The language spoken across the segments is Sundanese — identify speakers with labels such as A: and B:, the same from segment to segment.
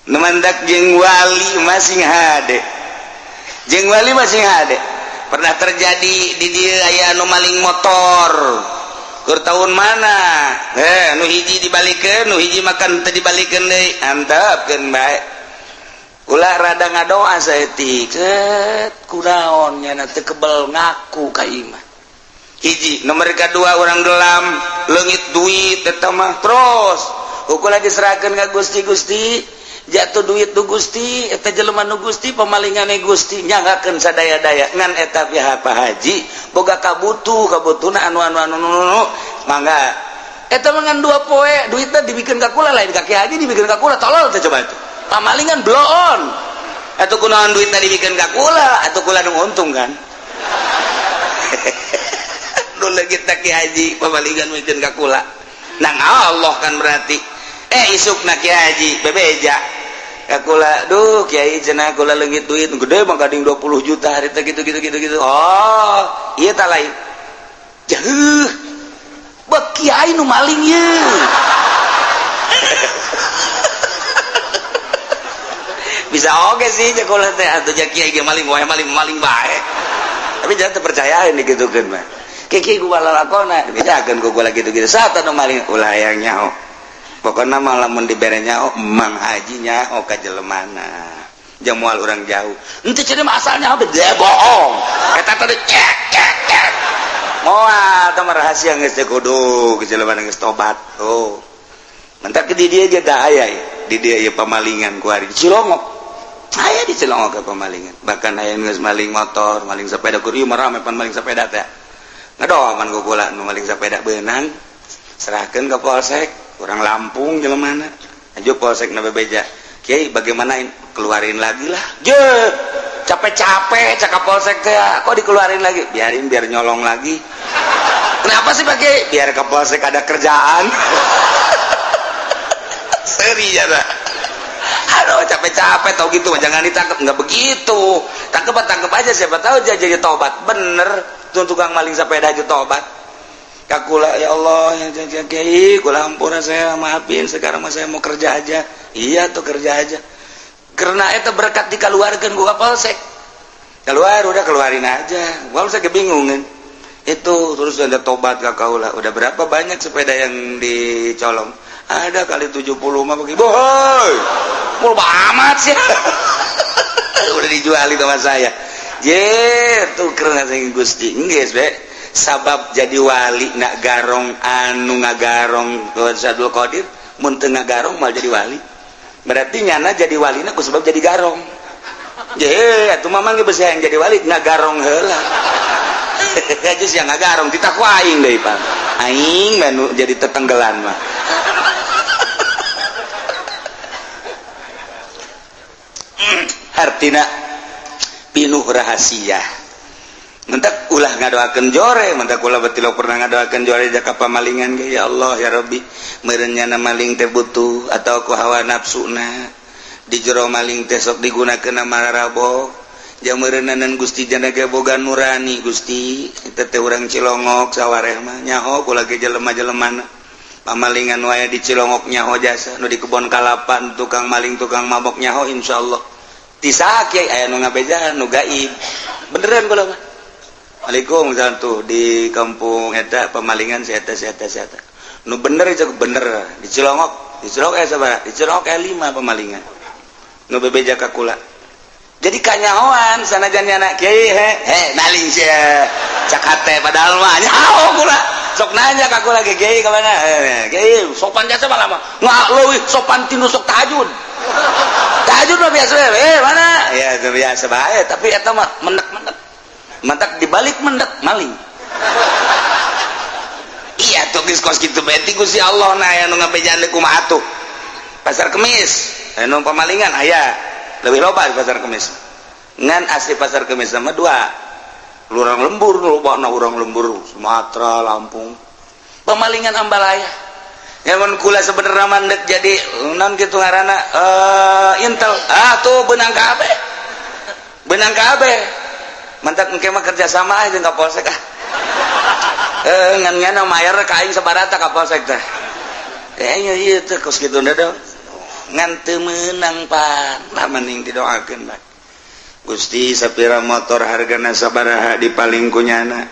A: Nu mantak jeung wali masing hade, jeung wali masing hade. Pernah terjadi di dieu aya anu maling motor keur tahun mana, nu hiji dibalikeun, nu hiji makan teu dibalikeun deui, antepkeun bae. Ulah rada ngadoa saeutik, set kunaon nyana teu kebel ngaku ka imah. Hiji nomor kedua orang gelam leungit duit eta mah, terus ukur diserahkeun ka Gusti. Gusti, jatuh duit nu Gusti, eta jelema nu Gusti, pemalingane Gusti nyanggakeun sadaya-daya. Ngan eta pihak Pak Haji boga kabutuh, kabutuhna anu anu anu anu, mangga eta mah ngan 2 poe duitna dibikeun ka kula, lain ka Ki Haji, dibikeun ka kula. Tolol teh coba itu pamalingan bloon atuh. Kunaon duitna dibikeun ka kula atuh? Kula nu untung kan nu leungit Ki Haji, pamalingan mikeun ka kula nang Allah kan. Berarti isuk na Ki Haji bebeja ka kula, "Duh Kiai," cenah, "kula leungit duit gede mah gading 20 juta hari teh," gitu gitu gitu gitu. Oh iya, tak lain jauh bek kiai nu maling ye. Bisa oke sih kula teh atuh, ja kiai ge maling wae, maling maling bae. Tapi jangan terpercaya ini gitu kan mah. Kiai gua lalakona dibejakeun ku kula gitu gitu saat anu maling ulah hayang nyaho. Pokoknya malah mun dibere nyaho, Mang Haji nyaho ka jelemana, jamual orang jauh ente cenah mah asalnya apa dia bohong eta tadi, cek cek cek moal teh mah rahasia geus teh kudu ke jelemana geus tobat. Oh mentak di dia ge da aya ya. Di dia ya pamalingan ku ari di Cilongok aya, di Cilongok ke pamalingan, bahkan aya geus maling motor, maling sepeda. Kur ieu mah rame pan maling sepeda teh. Ngadoaman ku kula nu maling sepeda beunang, serahkeun ke polsek. Orang Lampung jelemana aja, polsek na bebeja, "Kiai, bagaimana ini?" "Keluarin lagi lah." Je capek-capek cakap polsek teh, kok dikeluarin lagi? "Biarin, biar nyolong lagi." "Kenapa sih pakai?" "Biar ke polsek ada kerjaan." Seri ya. Aduh, capek-capek tau gitu, jangan ditangkap. Nggak begitu, tangkep tangkep aja, siapa tahu dia jadi tobat. Bener tuh, tukang maling sepeda aja tobat kakula. "Ya Allah ya, ya, kiai, kula ampura, saya maafin, sekarang mah saya mau kerja aja." Iya tuh, kerja aja karena itu berkat dikeluarkan gua polsek. Keluar, udah keluarin aja. Gua saya kebingungan itu. Terus ada tobat ke kaula. Udah berapa banyak sepeda yang dicolong? Ada kali 70 mah. Begitu boy, mau amat sih, udah dijual itu sama saya. Je tuh karena saya Gusti geus be sabab jadi wali nak garong, anu ngagarong Syekh Abdul Qadir mun teu ngagarong mal jadi wali. Berarti nyana jadi wali ku sebab jadi garong. Je atuh mamang ge besi yang jadi wali ngagarong heula aja sih, ngagarong titah ku aing deui pan aing manu jadi tetenggelan mah. Artina pinuh rahasia. Mentak ulah ngadoakeun jore, mentak ulah betilo pernah ngadoakeun jore jaka pamalingan ge. "Ya Allah, ya Rabbi, meureun nyana maling teh butuh atau ku hawa nafsuna di jero maling teh sok digunakeun mararabo jang meureunanan Gusti jana ge boga nurani. Gusti, eta teh urang Cilongok sawareh mah nyaho kula ge jelema-jelemana pamalingan wae di Cilongok nyaho jasa nu di kebon kalapan tukang maling, tukang mabok nyaho insyaallah." Ti saha, Kiai? Aya nu ngabejaan nu gaib beneran kula mah. Waalaikumsalam. Tuh di kampung eta pemalingan si eta, si eta, si eta nu bener itu bener di Cilongok. Di Cilongok sabaraha? Di Cilongok lima pemalingan nu bebeja ka kula. Jadi kanyahoan sanajan nyana, "Kiai, he he maling sia," cak hate, padahal mah nyaho kula. Sok nanya ka kula ge, "Kiai ka mana?" "Eh, kiai sopan jasa malah mah nggak leuwih sopan tinu sok tahajud." Tahajud mah biasa, "Eh, mana ya?" Itu biasa bae, tapi eta mah mendak-mendak mantak dibalik mendak maling. Iya tuh, geus kos kitu bae ti Gusti Allah. Nah, aya nu ngabejaan deui kumaha atuh? Pasar Kemis anu pamalingan aya lebih loba di Pasar Kemis. Ngan asli Pasar Kemis sama dua urang lembur loba na, urang lembur Sumatera, Lampung, pemalingan ambalaya. Ya mun kula sebenarnya mandek jadi non kitu ngaranna intel, ah tuh benang kabeh, benang kabeh. Mantak engke mah kerja sama aja ka polsek ah. Ngan ngana mayar ka aing sabarata ka polsek teh. Kayaknya iya teh kos kitu dong. Ngan teu meunang pan. Lah mending didoakeun bae. Gusti sapira motor hargana sabaraha dipaling ku nyana.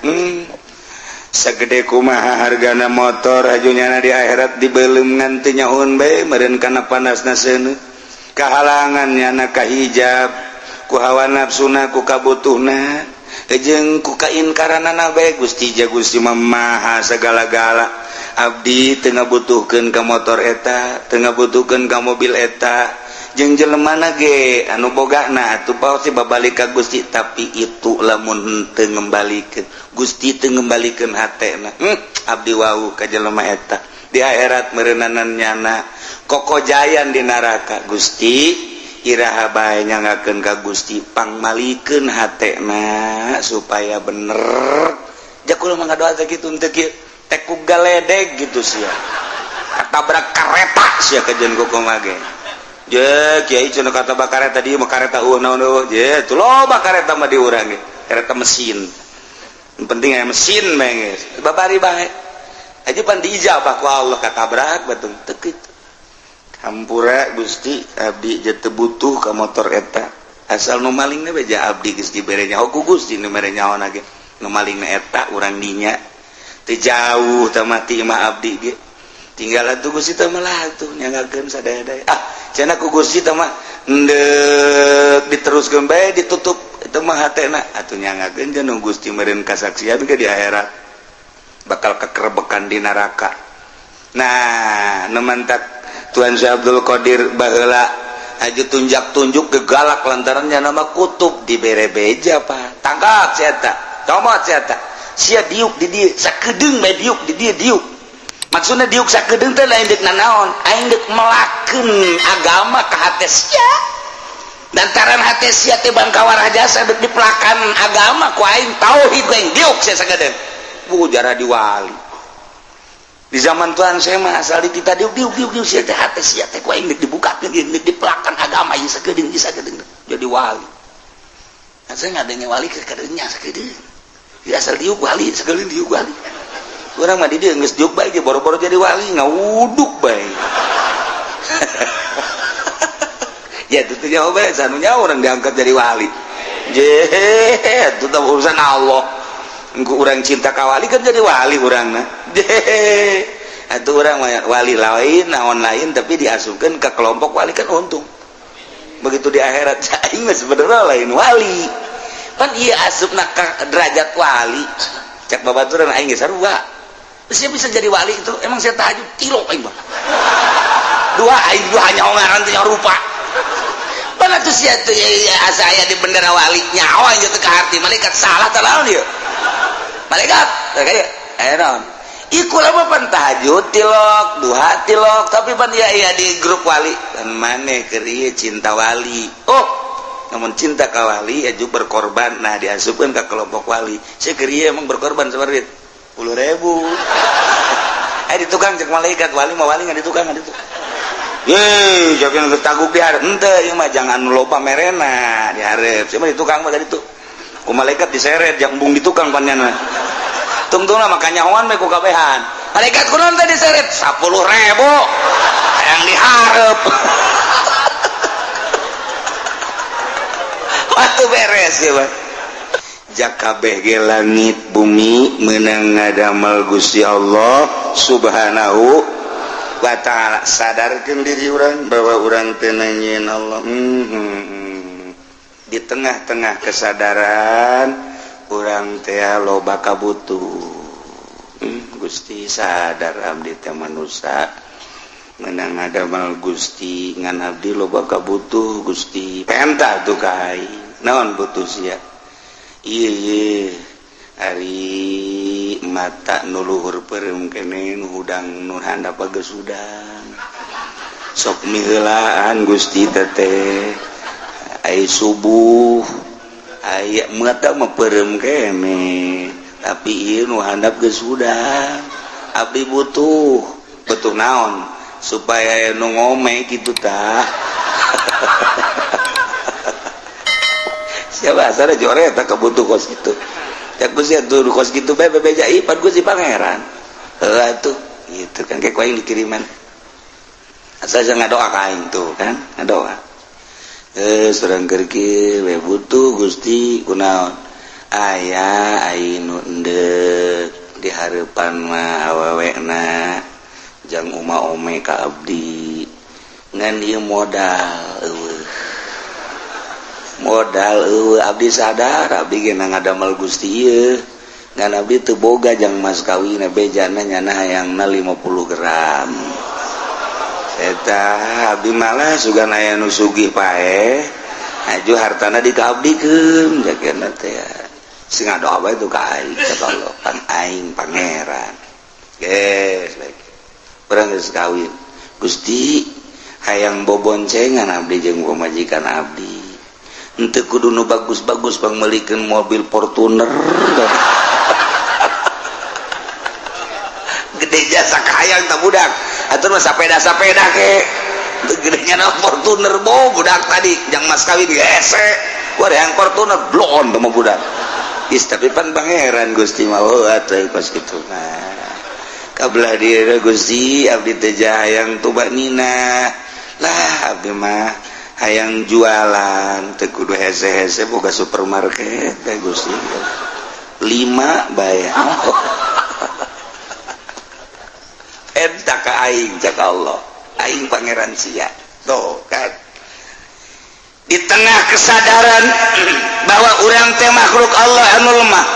A: Sagede kumaha hargana motor aju nyana di akhirat dibeuleum ngan teu nyahoun bae meureun kana panasna seuneu. Kahalangan nyana kahijab ku hawa nafsuna ku kabutuhna jeung ku kainkaranana bae. Gusti ja Gusti mah maha sagala-gala. Abdi teu ngabutuhkeun ka motor eta, teu ngabutuhkeun ka mobil eta, jeung jelemana ge anu bogana atuh pasti babalik ka Gusti. Tapi itu lamun teu ngembalikeun Gusti, teu ngembalikeun hatena, abdi wau ka jelema eta di akhirat meureunanan nyana kokojayan di neraka. Gusti, iraha bae nyangakeun ka Gusti pangmalikeun hatena supaya bener. Jakul mah ngadoa teh kitu teu kieu teh ku galedeg gitu sia, katabrak kareta sia kajeun kumaha ge. Je kiai cenah katabrak kareta di mah kareta eueuh naon eueuh je tuh loba kareta mah di urang ge kareta mesin. Yang penting aya mesin bae geus babari bae aja pan diijabah ku Allah katabrak batung teu kitu. Hampura Gusti, abdi je teu butuh ka motor eta, asal nu malingna beja abdi geus dibere nyaho ku Gusti. Nu mere nyaho ge nu malingna eta urang dinya teu jauh teh mati mah abdi ge tinggal atuh Gusti teh mah lah atuh nyangakeun sadaya-daya. Ah cenah ku Gusti teh mah endek diteruskeun bae ditutup itu mah hatena atuh nyangakeun jeung Gusti meureun kasaksian ke di akhirat bakal kekerebekan di neraka. Nah nu mantak Tuan Syekh Abdul Qadir baheula aju tunjak-tunjuk gegalak lantarannya nama kutub dibere beja pak tangkap sia eta comot sia eta sia diuk di dieu sakedeung bae diuk di dieu diuk. Maksudna diuk sakedeung teh lain deuk nanaon, aing deuk melakeun agama ka hate sia lantaran hate sia teh bangkawar jasa deuk dipelakan agama ku aing tauhid aing diuk sia sakedeung. Bu jarah di wali di zaman Tuhan saya mah asal di kita diuk diuk diuk diuk sia teh hate sia teh ku aing deuk dibukakeun deuk dipelakan agama ieu sakedeung ieu sakedeung jadi wali. Nah, saya ngadenge wali ke kadeungnya sakedeung ya asal diuk wali sakedeung diuk wali. Urang mah di dieu geus diuk bae ge boro-boro jadi wali ngawuduk bae. Ya itu teh jawab bae sanunya urang diangkat jadi wali. Je itu teh urusan Allah. Engko urang cinta ka wali kan jadi wali urangna. Je atuh urang mah wali lain naon lain tapi diasupkeun ka kelompok wali kan untung. Begitu di akhirat aing mah sebenarnya lain wali. Pan ieu asupna ka derajat wali. Cek babaturan aing ge sarua. Saya bisa jadi wali itu emang saya tahajud tilok aing mah. Dua aing dua nyaho ngaran teh nyaho rupa. Pan atuh sia teh asa aya di bendera wali nyaho aing teh ka hati malaikat salah teh naon ieu. Malaikat teh kaya aya naon. Ieu kula mah pan tahajud tilok, duha tilok, tapi pan ieu aya di grup wali. Dan maneh keur ieu cinta wali. Oh, namun cinta ka wali aju berkorban. Nah diasupkeun ka kelompok wali. Saya keur ieu emang berkorban sabaraha duit? 10.000. Di tukang cek malaikat wali mah wali nggak di tukang nggak di tukang. Ye, jangan taguk di hareup henteu ieu mah jangan loba merena di hareup. Sia mah di tukang mah tadi tuh. Ku malaikat diseret jang embung di tukang panjana. Tungtungna mah kanyahoan we ku kabehan. Malaikat kunaon teh diseret 10.000. Hayang di hareup. Waktu beres ya, Pak. Jakabeh ge langit bumi meunang ngadamel Gusti Allah Subhanahu wa ta'ala. Sadarkeun diri urang bahwa urang teu nanyieun Allah. Di tengah-tengah kesadaran urang teh loba kabutuh. Gusti sadar abdi teh manusia meunang ngadamel Gusti ngan abdi loba kabutuh Gusti. Penta tuh ka aing. Naon butuh sia? Iya, ari mata nu luhur peureum kene nu hudang nu handap geus hudang. Sok miheulaan Gusti teteh. Ai subuh aya mata mah peureum kene, tapi ieu nu handap geus hudang. Abdi butuh, butuh naon? Supaya nu ngome kitu tah. Siapa asal jore tak kebutuh kos gitu. Ya Gusti atuh kos gitu bae bebeja ieu pan Gusti pangeran. Heuh atuh gitu kan kayak ku aing dikiriman. Asal jangan ngadoa ka aing tuh kan, ngadoa. Surang keur kieu we butuh Gusti kunaon? Aya aing nu endek di hareupan mah awewena jang uma ome ka abdi, ngan ieu modal euweuh, modal euweuh. Abdi sadar abdi ge ngadamel Gusti ieu, ngan abdi teu boga jang mas kawin. Bejana nyana hayangna 50 gram eta. Abdi malah sugan aya nu sugih paeh aju hartana dikaabdikeun jagana teh, sing ngadoa bae tuh ka aing. Cek Allah, pan aing pangeran geus urang geus kawin. Gusti, hayang boboncengan abdi jeung pamajikan abdi, henteu kudu nu bagus-bagus, pangmeulikeun mobil Fortuner gede jasa kahayang tak budak atuh mah, sapeda-sapeda ke gedenya na Fortuner bo budak tadi jang mas kawin hese. Wah, yang Fortuner blon tuh mah budak. Is, tapi pan pangeran Gusti mah, oh atuh pas kitu mah kabelah dia. Gusti, abdi teh hayang tumakninah lah, abdi mah hayang jualan teu kudu hese-hese, boga supermarket teh Gusti, lima bae. Oh, eta ka aing. Cek Allah, aing pangeran sia. Tuh kan, di tengah kesadaran bahwa urang teh makhluk Allah anu lemah,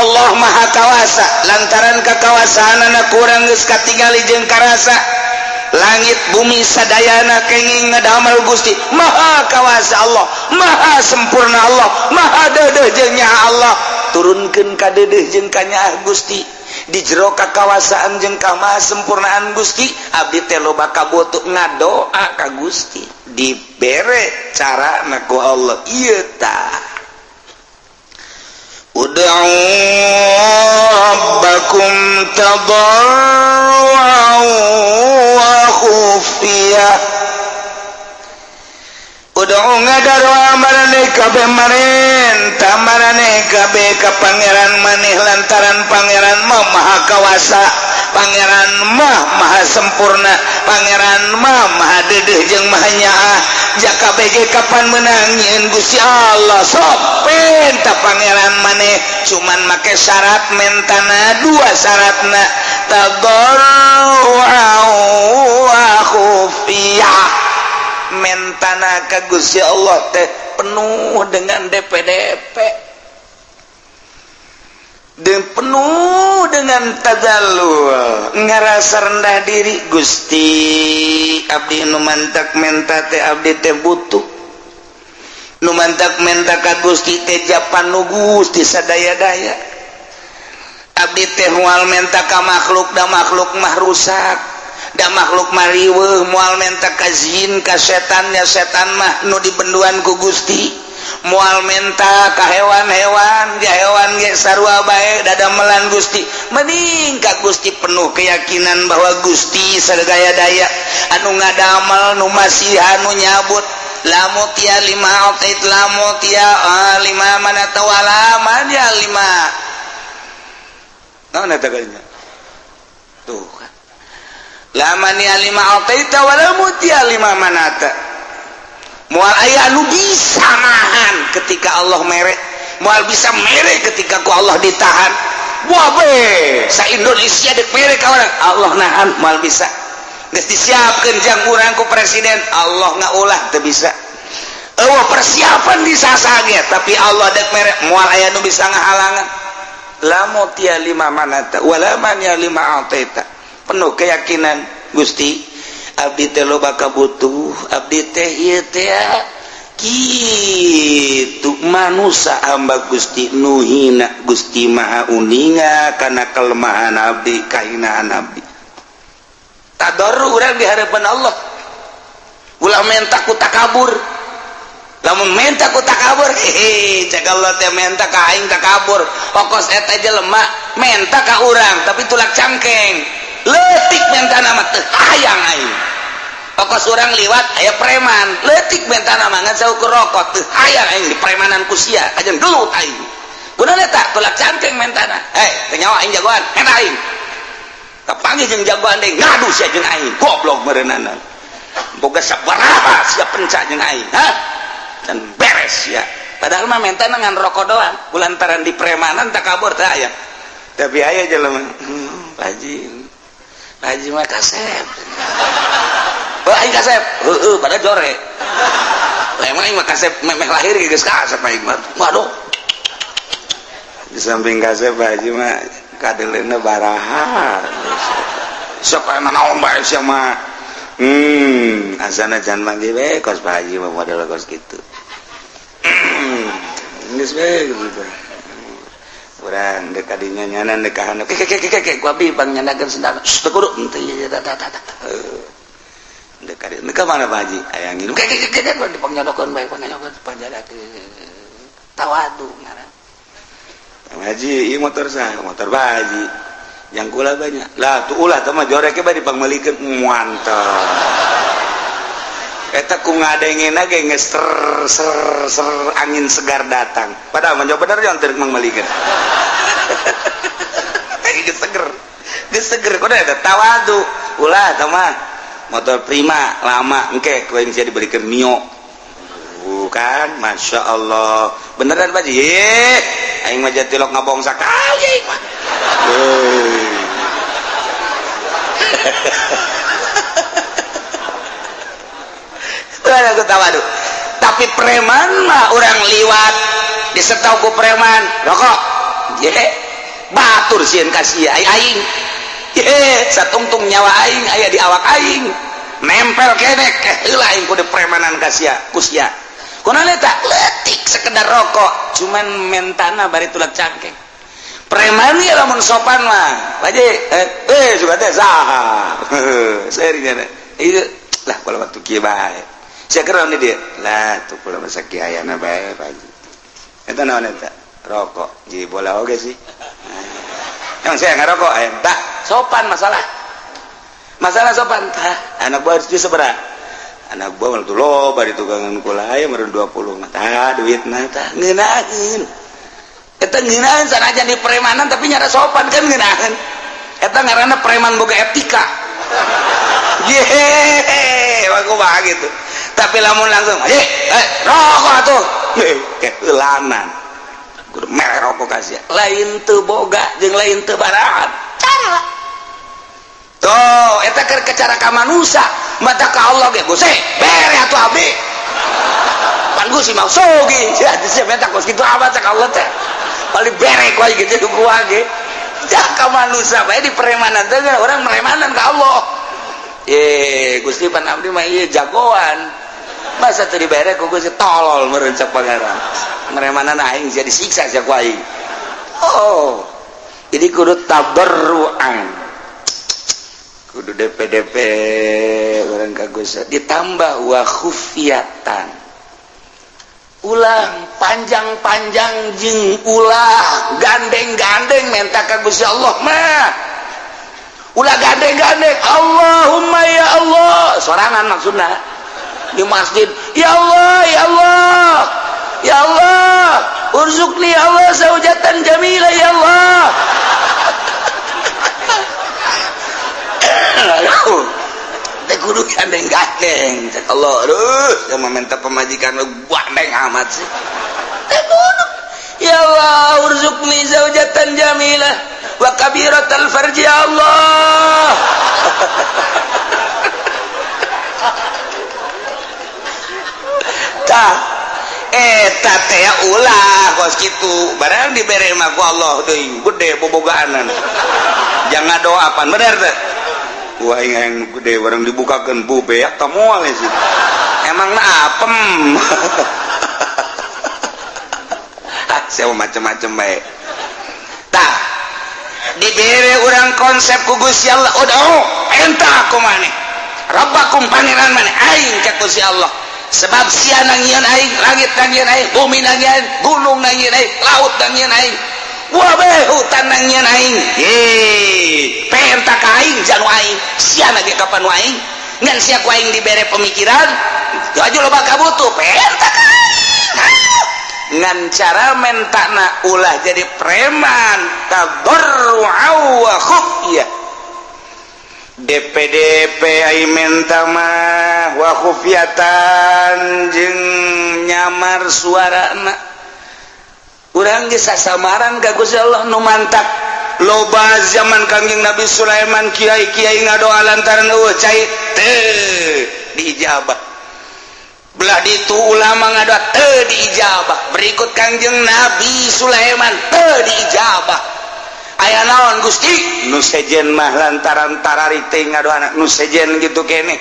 A: Allah maha kawasa. Lantaran kekawasaan anak kurang geus katingali jeung karasa, langit bumi sadayana kenging ngadamel Gusti. Maha kawasa Allah, maha sempurna Allah, maha deudeuh jeung nyaah Allah. Turunkeun ka deudeuh jeung kanyaah Gusti. Di jero kakawasaan jeung kamasempurnaan Gusti, abdi teh loba kabutuh, ngadoa ka Gusti, dibere cara ku Allah ieu tah: Ud'u rabbakum tadarru'an wa khufiyah. Ud'u, ngadaroa, maraneh kabeh, marenta maraneh kabeh ka pangeran maneh, lantaran pangeran mah maha kawasa, pangeran mah maha sempurna, pangeran mah maha deudeuh jeung maha nyaah. Jaka BG kapan menang nyieun Gusti Allah? Sok penta pangeran maneh, cuman make syarat mentana dua syaratna: tadarru'an wa khufiyah. Mentana ka Gusti Allah teh penuh dengan DPDP dan penuh dengan tadallul, ngerasa rendah diri. Gusti, abdi nu mantak menta teh abdi teh butuh, nu mantak menta ka Gusti teh japan nu Gusti sadaya-daya. Abdi teh moal menta ka makhluk, da makhluk mah rusak, da makhluk mah riweuh. Moal menta ka jin, ka setannya, setan mah nu dibenduan ku Gusti. Moal menta ka hewan-hewan, ja hewan ge sarua bae dadamelan Gusti. Mending ka Gusti, penuh keyakinan bahwa Gusti sadaya daya anu ngadamel, nu masihan, nu nyabut. La mu'tiya lima a'tait, la mu'tiya lima mana'ta wala mani'a lima. Naon eta kalinya tuh kan? La mani'a lima a'taita wala mu'tiya lima mana'ta. Moal aya anu bisa nahan ketika Allah mere, moal bisa mere ketika ku Allah ditahan. Wah be, sa Indonesia dek mere ka urang, Allah nahan, moal bisa. Geus disiapkeun jang urang ku presiden, Allah ngaulah, teu bisa. Eueuh persiapan di sasage, tapi Allah dek mere, moal aya nu bisa ngahalangan. La mu'tiya lima mana'ta wala mani'a lima a'taita. Penuh keyakinan, Gusti, abdi teh loba kabutuh, abdi teh ieu teh kitu manusia, hamba Gusti nu hina. Gusti Maha uninga kana kelemahan abdi, kahinaan abdi. Tadarru urang di hadapan Allah, ulah menta ku takabur. Lamun menta ku takabur, hehe, cek Allah teh, menta ka aing takabur, pokos eta jelema menta ka urang tapi tulak cangkeng, leutik menta nama, teu hayang aing. Pokos urang liwat aya preman, leutik menta nama ngan saukur rokok, teu hayang aing di premanan ku sia, kajen gelut aing. Gunana tak tulak cangkeng mentana, eh teu nyawa aing jagoan menta aing. Kapanggih jeung jagoan deui ngadu sia jeung aing, goblok meureunana. Boga sabaraha sia pencak jeung aing, hah? Dan beres ya. Padahal mah menta ngan rokok doang, kulantaran di premanan takabur teh aya. Tapi aya jelema, Pak Haji. Pak Haji mah kasep. Oh, aing kasep. Heeh, padahal jore. Lah emang aing mah kasep memeh lahir geus kasep aing mah. Waduh. Di samping kasep Pak Haji mah kadeleuna baraha. Sok aya naon bae sia mah. Asana jangan manggil we kos Pak Haji mah model kos kitu. Geus we gitu. Urang deuk kadinya nyanan deuk ka handap. Ke ke ke ke ku abdi pangnyandakeun sendal. Teu kudu henteu ieu tah tah tah. Deuk ka dieu ka mana Pak Haji? Aya nginum. Ke ke ke ke dipangnyandakeun bae pangnyandakeun panjadakeun. Tawadu ngaran. Pak Haji, ieu motor saha? Motor Pak Haji. Yang kula banyak. Lah tuh ulah teh mah jorek bae dipangmeulikeun mantap. Eta ku ngadengena ge geus ser ser ser angin segar datang. Padahal mah bener jangan teu mangmeulikeun. Geus seger. Geus seger kudu eta tawadu. Ulah teh mah motor Prima lama engke ku aing sia dibelikeun Mio. Bukan, Masya Allah. Beneran Pak Haji? Aing mah jatilok ngabong sakali aing mah. Aku tawadu. Tapi preman mah orang liwat disetau ku preman rokok. Ye, batur sieun ka sia aing. Ye, satungtung nyawa aing aya di awak aing. Nempel kenek heula aing kudu premanan ka sia, ku sia. Kunaon eta? Leutik sekedar rokok, cuman mentana bari tulak cangkeng. Preman ge lamun sopan mah. Pak Haji, suka teh saha. Seuri nya. Ieu lah kalau waktu kieu bae. Sia keur naon dia? Lah tuh kula masa kieu ayana bae Pak Haji. Eta naon eta? Rokok. Ji bola oge sih. Emang saya ngarokok aya tak sopan masalah. Masalah sopan tah. Anak buah harus sabaraha? Anak buah mah tuh loba di tukangan kula aya meureun 20 mah. Tah duitna tah ngeunaheun. Eta ngeunaheun sanajan di premanan tapi nyara sopan kan ngeunaheun. Eta ngaranna preman boga etika. Yehehe, aku mah gitu. Tapi lamun langsung, rokok atuh. Keulanan. Kudu mere rokok ka sia. Lain teu boga jeung lain teu barahan. Cara. Tuh, eta keur cara ka manusia, mata ka Allah ge Gusti, bere atuh abdi. Pan Gusti mah sogi. Ya sia menta kos kitu amat cak Allah teh. Paling bere ku aing gitu ku ge. Ka manusia bae di premanan teh orang meremanan ka Allah. Ye, Gusti pan abdi mah ieu jagoan. Masa teu dibere ku Gusti tolol meureun cak pangeran. Meremanan aing sia disiksa sia ku aing. Oh. Jadi kudu tabarruan. Kudu DP-DP urang ka Gusti ditambah wa khufiyatan. Ulah panjang-panjang jeung ulah gandeng-gandeng menta ka Gusti Allah mah. Ulah gandeng-gandeng Allahumma ya Allah sorangan maksudna di masjid ya Allah ya Allah ya Allah urzuqni ya Allah zaujatan jamila ya Allah. Teh kudu gandeng-gandeng cek Allah aduh yang meminta pemajikan lu gandeng amat sih teh kudu ya Allah urzuqni zaujatan jamilah wa kabiratal farji ya Allah. Tah eta teh ulah kos kitu barang dibere mah ku Allah deui gede bobogaanan jangan doa pan bener teh wah aing yang gede barang dibukakeun bu beak tah moal sih emang na apem. Saya macem-macem bae tah dibere urang konsep ku Gusti Allah udah entah aku maneh Rabbakum pangeran maneh aing ka Gusti Allah sebab sia nangieun aing langit nangieun aing bumi nangieun gunung nangieun aing laut nangieun aing wabe hutan nangieun aing ye penta ka aing janu aing sia lagi kapan aing ngan sia ku aing dibere pemikiran aju loba kabutuh penta ka aing ngan cara mentana ulah jadi preman tadarru'a wa khufyah. DPDP ai menta mah wa khufiatan jeung nyamar suarana. Urang geus sasamaran ka Gusti Allah nu mantak loba zaman Kangjeng Nabi Sulaiman kiai-kiai ngadoa lantaran eueuh cai teu diijabah. Belah ditu ulama ngadoa teu diijabah. Berikut Kangjeng Nabi Sulaiman teu diijabah. Aya naon Gusti? Nu sejen mah lantaran tarari teh ngadoana nu sejen gitu kene.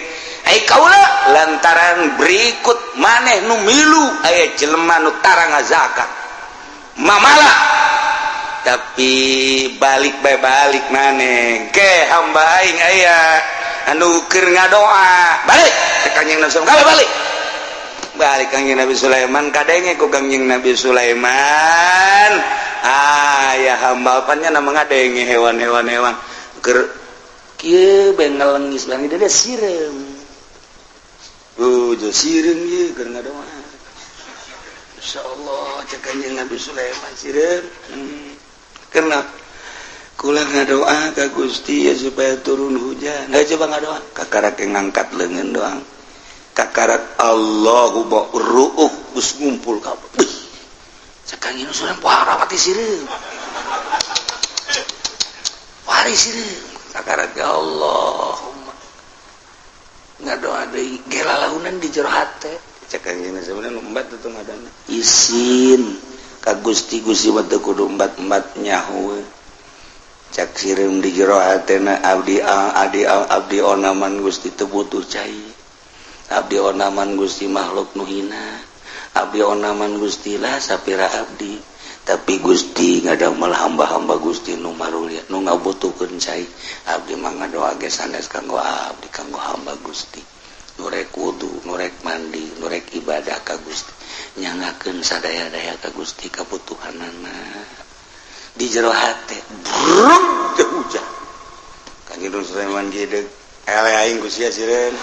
A: Ai kaula lantaran berikut maneh nu milu aya jelema nu tara ngazakat. Mamala. Tapi balik bae balik maneh ke hamba aing aya anu keur ngadoa. Balik ke Kangjeng Nabi Sulaiman. Balik. Balik Kangjeng Nabi Sulaiman kadenge ku Kangjeng Nabi Sulaiman. Ah ya hamba apanya nama ngadenge hewan-hewan hewan keur kieu bae ngelengis bang dia sireum. Oh, jo sireum ieu keur ngadoa. Insyaallah cek Kangjeng Nabi Sulaiman sireum. Karena kula ngadoa ka Gusti ya supaya turun hujan. Nah, coba ngadoa kakarak ngangkat leungeun doang. Kakarak Allahu ruuh geus ngumpul kabeh. Kangjeng Sulaiman parawati sireum. Wari sireum. Kakarak ya Allahumma. Ngadoa deui gelalaunan di jero hate. Cek Kangjeng Sulaiman embat tuh ngadana. Isin ka Gusti Gusti mah teu kudu embat-embat nyaho. Cek sireum di jero hatena abdi adi abdi onaman Gusti teu butuh cai. Abdi onaman Gusti makhluk nu hina. Abdi onaman Gusti lah sapira abdi tapi Gusti ngadamel hamba-hamba Gusti nu marulia nu ngabutuhkeun cai abdi mah ngadoa ge sanes kanggo abdi kanggo hamba Gusti nu rek wudu nu rek mandi nu rek ibadah ka Gusti nyangakeun sadaya-daya ka Gusti kabutuhanana di jero hate brung teu hujan Kangjeng Sulaiman gede ele aing ku sia sireun.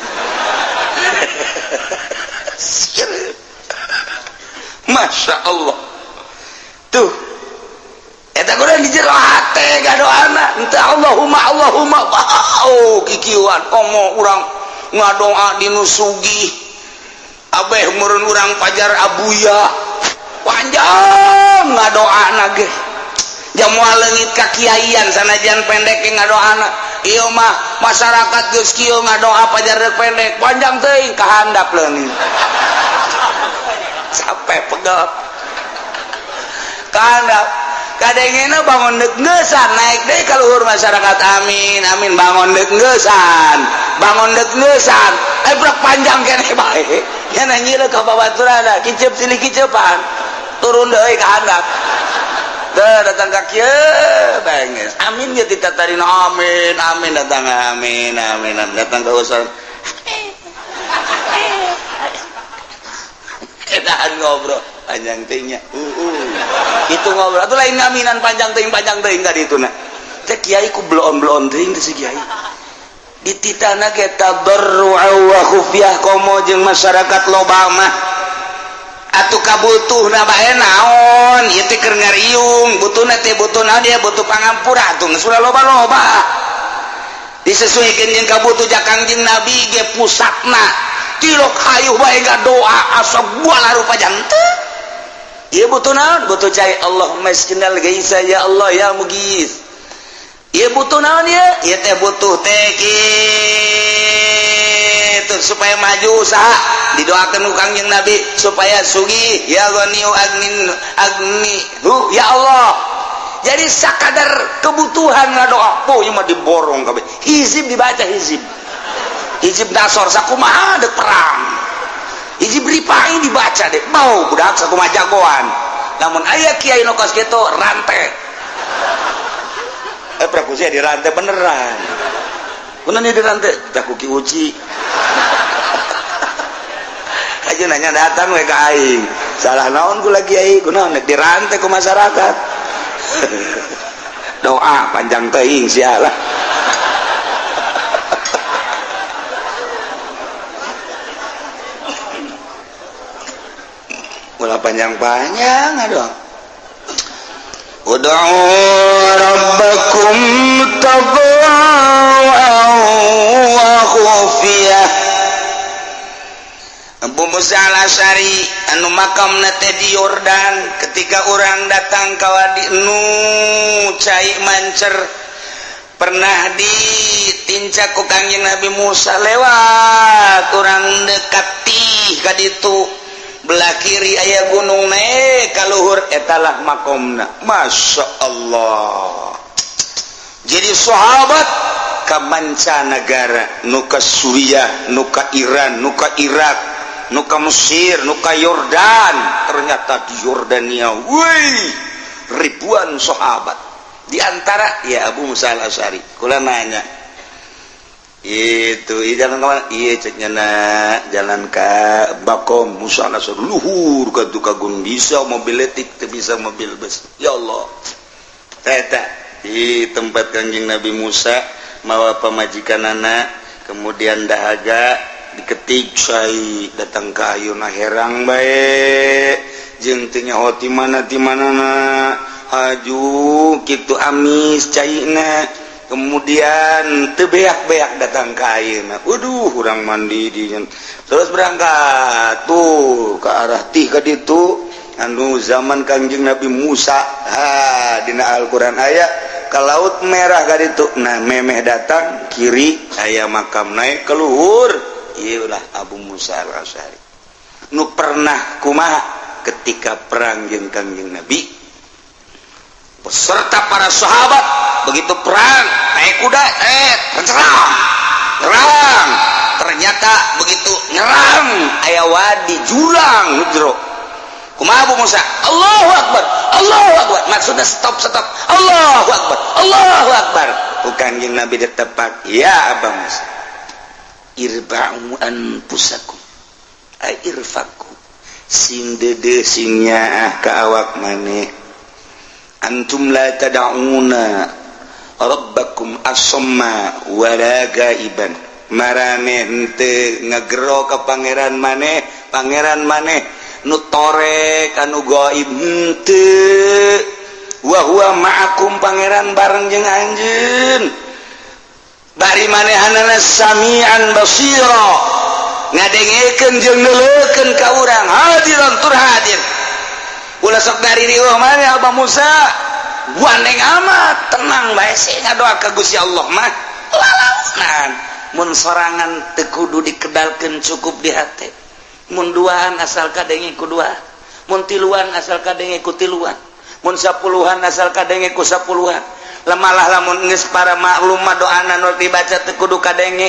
A: Sireun. Masya Allah tuh eta kurang di jero hate gadoana ente Allahumma Allahumma wow kikiuan komo urang ngadoa di nu sugih abeh meureun urang pajar abuya panjang ngadoana ge jamoal leungit ka kiaian sanajan pendek ge ngadoana ieu mah masyarakat geus kieu ngadoa pajar rek pendek panjang teuing ka handap leungit sampai pegel karena kadengena bangun dek ngeusan naik deui ka luhur masyarakat amin amin bangun dek ngeusan bangun dek ngeusan brak panjang keneh bae nya nyieun ka babaturanna kiceup silih kiceupan turun deui ka handap teu datang ka kieu bae amin ge ditatarina amin amin datang amin amin datang ka usan edahan ngobrol panjang teuing nya itu ngobrol atuh lain ngaminan panjang teuing ka ditu na teh kiai ku bloon-bloon teuing teh si kiai dititahna ge tadarru'a wa khufyah komo jeung masyarakat loba mah atuh kabutuhna bae naon ieu teh keur ngariung butuhna teh butuh naon dia butuh pangampura atuh geus ulah loba-loba disesuaikan jeung kabutuh ja Kangjeng Nabi ge pusatna tilok hayuh bae doa asa gua rupa jantung ieu butuh naon butuh cai Allahumma iskinal gaisa ya Allah ya mugis ieu butuh naon ieu ieu teh butuh teh kitu supaya maju usaha didoakeun ku Kangjeng Nabi supaya sugih ya ghaniyu agnin agni hu ya Allah. Jadi sakadar kebutuhan ngadoa oh ieu mah diborong kabeh hizib dibaca hizib hizib nasor sakumaha dek perang hizib ripai dibaca dek mau budak sakumaha jagoan namun aya kiai nu kos kitu rantai prakusia dirantai beneran bener nih dirantai tak kuki uji aja nanya datang we ka aing salah naon ku lagi kiai kunaon dirantai ku masyarakat doa panjang teuing sialah. Ulah panjang-panjang aduh. Ud'u rabbakum tadarruan wa khufiyah. Abu Musa al-Asy'ari anu makamna teh di Yordan, ketika orang datang ka wadi nu cai mancer pernah ditincak ku Kangjeng Nabi Musa, lewat urang dekati ka ditu, belah kiri aya gunung, naik ka luhur, etalah makomna. Masya Allah, jadi sahabat ka mancanagara, nu ka Suriah, nu ka Iran, nu ka Irak, nu ka Mesir, nu ka Yordan. Ternyata di Yordania, wih, ribuan sahabat, di antara ya Abu Musa al-Asy'ari. Kula nanya itu, iya, jalan kemana? Iya, ceknya na jalan ke Bakom Musa al-Asy'ari, luhur ke tukang bisa mobil letik, bisa mobil bus. Ya Allah, eta di tempat Kanjeng Nabi Musa mawa pamajikan anak, kemudian dahaga diketik cai datang ke ayuna, herang bae jeung teu nyaho ti mana ti manana, haju kitu amis caina, kemudian teu beak-beak datang ke ayeuna. Waduh, urang mandi di terus berangkat tuh ke arah tih ka ditu anu zaman Kangjeng Nabi Musa. Ha, dina Al-Qur'an aya ke Laut Merah ka ditu. Nah, memeh datang kiri aya makam, naik ke luhur, ieulah Abu Musa al-Asy'ari nu pernah kumaha ketika perang jeung Kangjeng Nabi beserta para sahabat. Begitu perang naik kuda, serang nyerang, ternyata begitu nyerang aya wadi jurang nu jero. Kumaha Abu Musa? Allahu Akbar, Allahu Akbar, maksudnya stop, stop, Allahu Akbar, Allahu Akbar. Ku Kanjeng Nabi ditepak, ya Aba Musa, irba'u anfusakum ay irfaku, sing dede, sing nyaah ka awak maneh, antum la tad'una rabbakum asamma wala gaiban. Maraneh henteu ngagero ka pangeran maneh, pangeran maneh nu torek, anu gaib henteu. Wa huwa ma'akum, pangeran bareng jeung anjeun, bari manehanana samian basira, ngadengekeun jeung neuleukeun ka urang, hadiran tur hadir. Ulah sok dari riweuh maneh, Abah Musa, gandeng amat, tenang bae sih, ngadoa ka Gusti Allah mah lalaunan. Mun sorangan teu kudu dikedalkeun, cukup di hate. Mun duaan asal kadenge ku dua, mun tiluan asal kadenge ku tiluan, mun sapuluhan asal kadenge ku sapuluhan. Lemalah lamun geus para maklum mah, doana nu dibaca teu kudu kadenge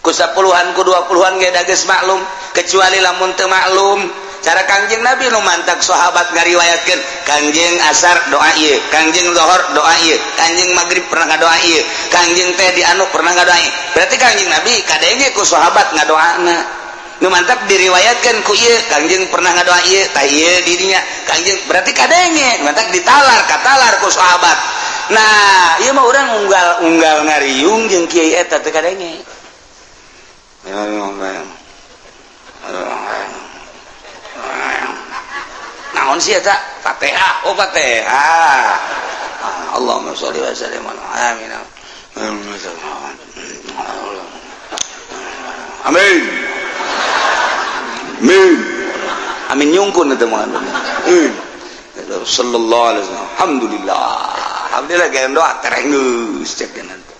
A: ku sapuluhan, ku 20-an ge da geus maklum, kecuali lamun teu maklum cara Kangjeng Nabi. Nu mantak sahabat ngariwayatkeun, Kangjeng asar doa ieu, Kangjeng zuhur doa ieu, Kangjeng maghrib pernah ngadoa ieu, Kangjeng teh di anu pernah ngadoa ieu. Berarti Kangjeng Nabi kadenge ku sahabat ngadoana. Nu mantap diriwayatkan ku ieu, Kangjeng pernah ngadoa ieu, tah ieu dirinya Kangjeng, berarti kadenge, mantap ditalar katalar ku sahabat. Nah, ieu mah urang unggal-unggal ngariung jeung kiai eta teu kadenge. Naon sih eta? Fatihah. Oh, Fatihah. Allahumma sholli wa sallim ala, amin. Amin. Amin. Amin nyungkun eta mah. Amin. Sallallahu alaihi wasallam. Alhamdulillah. Alhamdulillah gaya doa tereng geus cek nanti.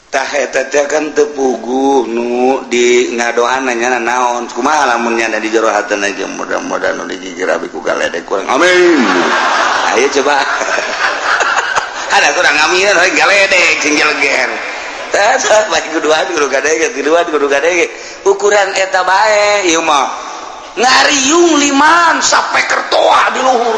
A: Tah, eta teh kan teu puguh nu di ngadoana nya naon, kumaha lamun nya di jero hatena aja, mudah-mudahan nu digigir abi ku galedek kurang, amin. Ayo coba ada kurang amin galedek sing jeleger. Tah, bae kuduan kudu kadenge, tiluan kudu kadenge, ukuran eta bae. Ieu mah ngariung liman sampai kertoa di luhur.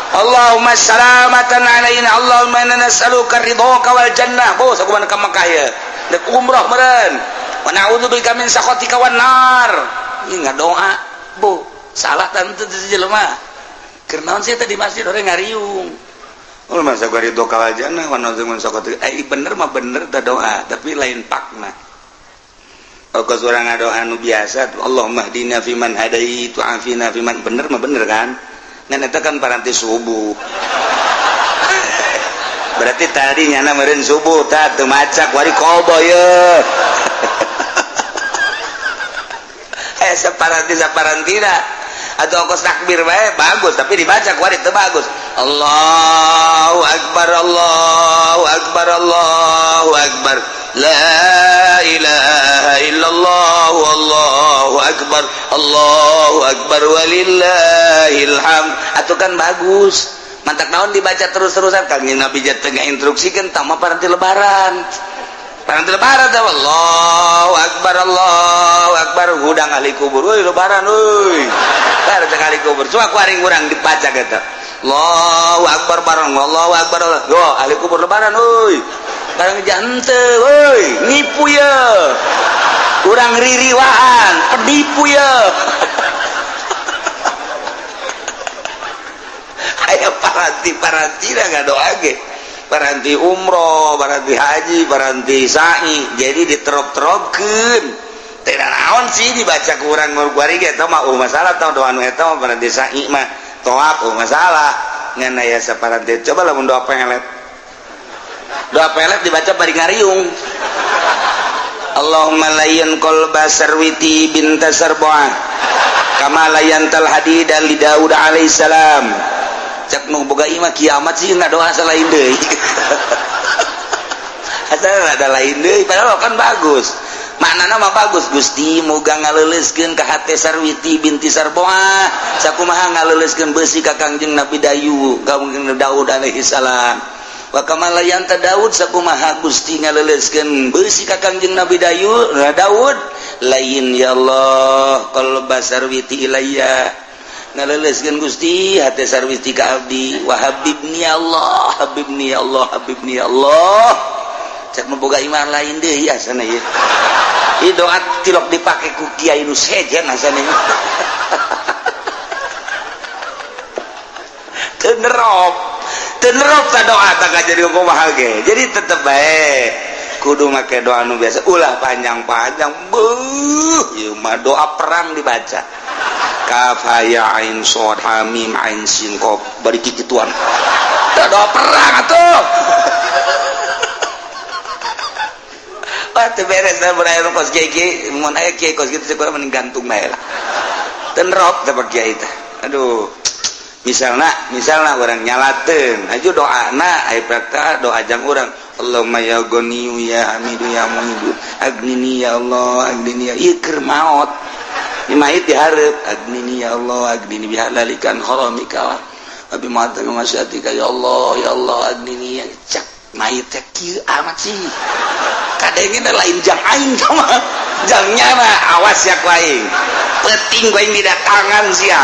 A: Allahumma salamatan alaina, Allahumma inna nas'aluka ridhoka wal jannah. Bos, aku mana ka Makkah ya, dek umroh meureun. Wa na'udzubika min sakhatika wan nar. Ieu ngadoa, bu salah tentu jelema. Keur naon sih teh di masjid orang ngariung? Oh, masa gua ridho wal jannah wa na'udzu min sakhatika. Eh, bener mah bener teh doa, tapi lain pakna. Kalau urang ngadoa nu biasa, Allahumma hdina fiman hadait wa afina fiman, bener mah bener kan. Ngan eta kan paranti subuh. Berarti tadi nyana meureun subuh tah teu maca kuari qada ye. Saparanti saparantina atau kos takbir bae bagus tapi dibaca kuari teu bagus. Allahu akbar, Allahu akbar, Allahu akbar, la ilaha illallah, Allahu akbar, Allahu akbar, walillahil hamd. Atuh kan bagus. Mantak naon dibaca terus-terusan Kangjeng Nabi tengah instruksikeun tama paranti lebaran. Paranti lebaran teh Allahu akbar, Allahu akbar, hudang ahli kubur euy lebaran euy. Bar teh ahli kubur. Cuma ku aring urang dibaca eta. Allahu akbar bareng Allahu akbar. Yo ahli kubur lebaran euy. Bareng jante euy, nipu ye. Urang ririwaan, penipu ye. Aya paranti-paranti da ngadoa ge. Paranti umroh, paranti haji, paranti sa'i. Jadi diterop-teropkeun. Teu naon sih dibaca ku urang kuari ge eta mah masalah tah doa nu eta mah paranti sa'i mah toap masalah. Ngan aya saparanti coba lamun doa pelet. Doa pelet dibaca bari ngariung. Allahumma layyan qalba sarwiti binta sarbuah kama layyantal hadida li Daud alaihissalam. Cek nu boga imah kiamat sih ngadoa lain deui. Asal ada lain deui padahal kan bagus. Maknana mah bagus Gusti muga ngaleuleuskeun ka hate Sarwiti binti Sarboah sakumaha ngaleuleuskeun beusi ka Kangjeng Nabi Dayu Kangjeng Daud alaihi salam. Wa kama layanta Daud sakumaha Gusti ngaleuleuskeun beusi ka Kangjeng Nabi Dayu Daud lain ya Allah qalba Sarwiti ilayya ngaleuleuskeun Gusti hate Sarwiti ka abdi wa habibni ya Allah habibni ya Allah habibni ya Allah. Cek nu boga iman lain deui asana ieu. Ieu doa tilok dipake ku kiai nu sejen asana ieu. Teu nerop. Teu nerop ta doa tah jadi kumaha ge. Jadi tetep bae kudu make doa nu biasa ulah panjang-panjang. Beuh ieu mah doa perang dibaca. Kaf ha ya ain shad ha mim ain sin qaf bari kikituan. Tah doa perang atuh. Wah teu beres da mun aya nu kos kiai mun aya kiai kos kitu cek urang mending gantung bae lah. Teu nerop teh kiai teh. Aduh. Misalna urang nyalateun aju doana aya prakta doa jang urang Allahumma ya ghaniyu ya hamidu ya muhidu agnini ya Allah agnini ya ieu keur maot. Ieu mait dihareup agnini ya Allah agnini bihalalikan haramika wa bima maksyatika ya Allah ya Allah agnini ya cak mait teh kieu amat sih. Kadenge lain jang aing mah jang nyana awas ya ku aing penting ku aing didatangan sia.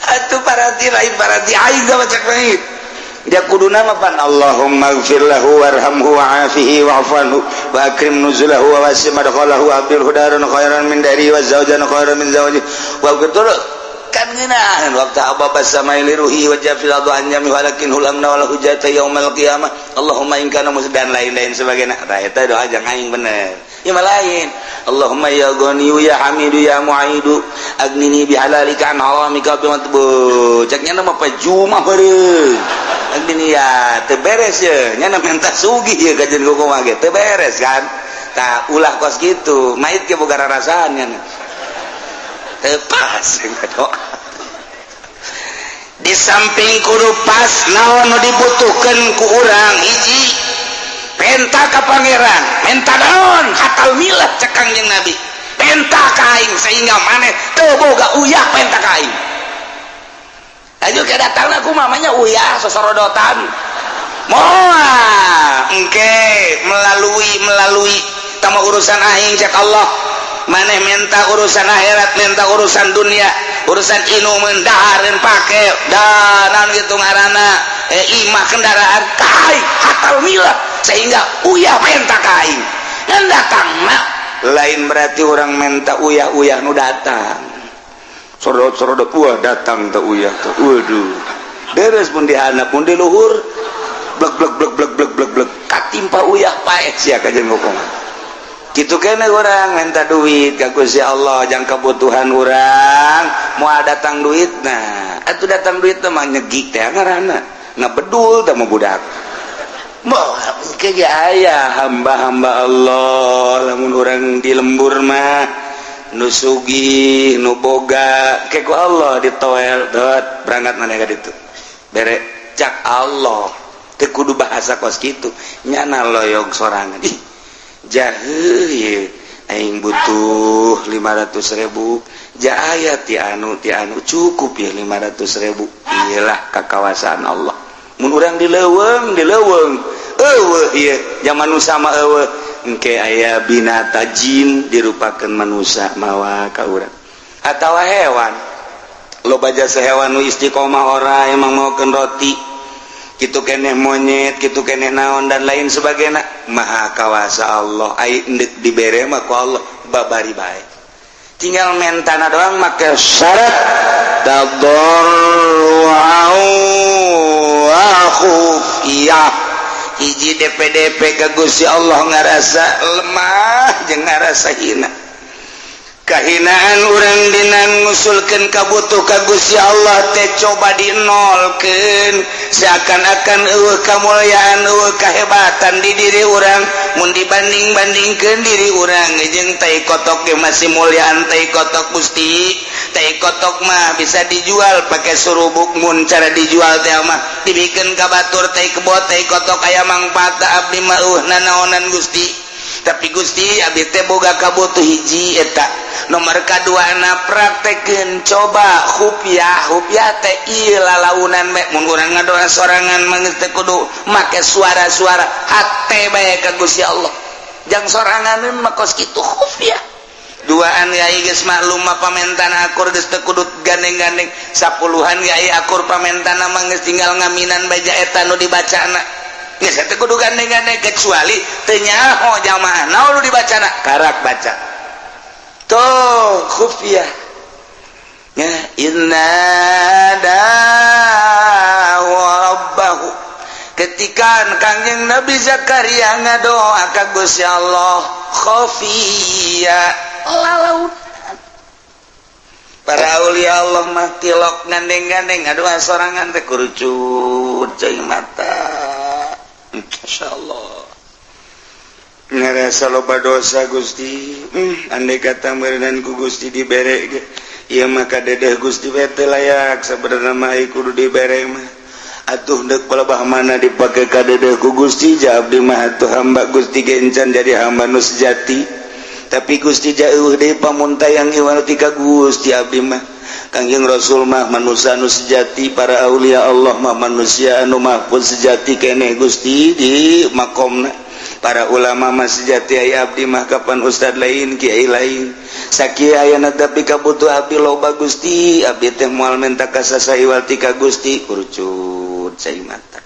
A: Atuh paranti lain paranti aing mah cek mait dia kuduna mah pan Allahumma ighfir lahu warhamhu wa'afihi wa'fu anhu wa akrim nuzulahu wa wasi' madkhalahu wa abdilhu daran khairan min dari wa zawjan khairan min zawji wa betul kan ngeunaheun waktu ababa samai liruhi wa jafil adu anjami walakin hulamna wal hujata yaumal qiyamah Allahumma in kana dan lain-lain sebagainya. Tah eta doa jang aing bener. Ieu mah lain. Allahumma ya ghaniyu ya hamidu ya mu'idu agnini bihalalika an haramika bi matbu. Cek nya mah pajuma beureum. Agnini ya teu beres ye nya menta sugih ye kajeun kumaha ge teu beres kan. Tah ulah kos kitu mait ge boga rarasaan nya. Teu pas doa. Di samping kudu pas naon nu dibutuhkeun ku urang hiji penta ka pangeran menta naon hatal milah cek Kangjeng Nabi penta ka aing sehingga maneh teu boga uyah penta ka aing. Aju ke datangna ku mamanya uyah sosorodotan moal engke melalui tama urusan aing cek Allah maneh minta urusan akhirat minta urusan dunia urusan inuman dahareun pake dan gitu ngaranna imah kendaraan kai hatal milah sehingga uyah menta ka aing ngan datangna lain berarti orang menta uyah-uyah nu datang sorodot-sorodot wah datang teh uyah teh waduh beres mun dihandap mun di luhur blek blek blek blek blek blek blek katimpa uyah paeh sia kajeun ngomong. Gitu kene urang minta duit ka Gusti Allah jang kebutuhan urang, moal datang duit. Nah, atuh datang duit teh mah nyegik teh ngaranna, ngabedul teh mah budak. Moal ke aya hamba-hamba Allah lamun urang di lembur mah nu sugih, nu boga, ke ku Allah ditoel, dot berangkat mana ka ditu. Bere cak Allah teu kudu bahasa kos kitu, nyana loyog sorangan. Ih, jahe ye aing butuh 500 ribu, ja aya ti anu ti anu, cukup ya 500 ribu. Iyalah kakawasaan Allah mun urang di leuweung, di leuweung eueuh ieu zaman nu sama eueuh, engke aya binata jin dirupakeun manusia mawa ka urang atawa hewan. Loba jasa hewan nu istiqomah ora emang maokeun roti kitu keneh, monyet kitu keneh, naon dan lain sebagainya. Maha kawasa Allah, ai endek dibere mah ku Allah babari bae, tinggal mentana doang make syarat tadarru'an wa khufiyah. Hiji DPDP ke Gusti Allah ngarasa lemah jeung ngarasa hina, kahinaan urang dina ngusulkeun kabutuh ka Gusti Allah teh coba dinolkeun, seakan-akan eueuh kamulyaan, eueuh kahebatan di diri urang mun dibanding-bandingkeun diri urang jeung tai kotok ge masih mulyaan tai kotok. Gusti, tai kotok mah bisa dijual pakai surubuk, mun cara dijual teh mah dibikeun ka batur tai kebo, tai kotok aya mangfaat. Abdi mah eueuh nanaonan, Gusti. Tapi Gusti, abdi teh boga kabutuh hiji eta. Nomor kaduana praktekeun coba khufiah. Khufiah teh ieu lalaunan bae. Mun urang ngadoa sorangan mah geus teu kudu make suara-suara, hate bae ka Gusti Allah jang soranganeun mah kos kitu khufiah. Duaan yai geus maklum mah pamentana akur, geus teu kudu gandeng-gandeng. Sapuluhan yai akur pamentana mah geus tinggal ngaminan baja eta nu dibacana, geus teu kudu gandeng-gandeng, kecuali teu nyaho jamaah naon nu dibacana, karak baca tuh khufiah ya. Inna rabbahu, ketika Kangjeng Nabi Zakaria ngadoa ka Gusti Allah khafiyya, lalaun. Para aulia Allah mah tilok gandeng-gandeng, ngadoa sorangan teh kurucut cai mata. Masya Allah, ngerasa loba dosa, Gusti. Andai kata meureunan ku Gusti dibere ge ieu mah kadedeh Gusti teu layak sabenerna mah, kudu dibere mah atuh deuk palebah mana dipake kadedeh ku Gusti. Ja abdi mah atuh hamba Gusti ge encan jadi hamba nu sejati, tapi Gusti jauh deui pamuntayang iwal ti ka Gusti abdi mah. Kangjeng Rasul mah manusia anu sejati, para aulia Allah mah manusia anu mahfuz sejati keneh Gusti di makomna, para ulama mah sejati, aya abdi mah kapan ustad lain, kiai lain, sakieu ayana, tapi kabutuh abdi loba, Gusti. Abdi teh moal menta ka saha iwal ti ka Gusti. Kurucut cai mata.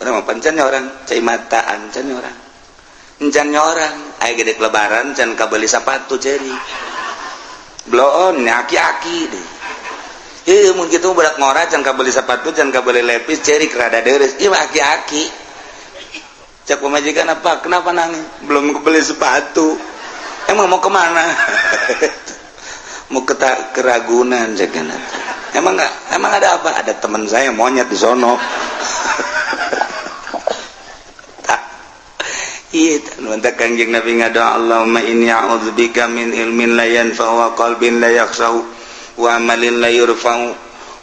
A: Urang mah pancan orang cai mata, ancan orang, encan orang aya gede lebaran can kabeli sepatu, ceri bloon aki-aki deh. Heuh, mun kitu budak ngora can kabeli sepatu, can kabeli lepis, ceri rada deres. Ieu mah aki-aki. Cek pemajikan, "Apa, kenapa nangis?" "Belum kebeli sepatu." "Emang mau kemana?" "Mau ke keragunan." Cek, "Emang enggak, emang ada apa?" "Ada teman saya monyet di sono." Iya, mantap Kangjeng Nabi ngadoa, "Allahumma inni a'udzubika min ilmin la yanfa'u wa qalbin la yakhsha'u wa amalin la yurfa'u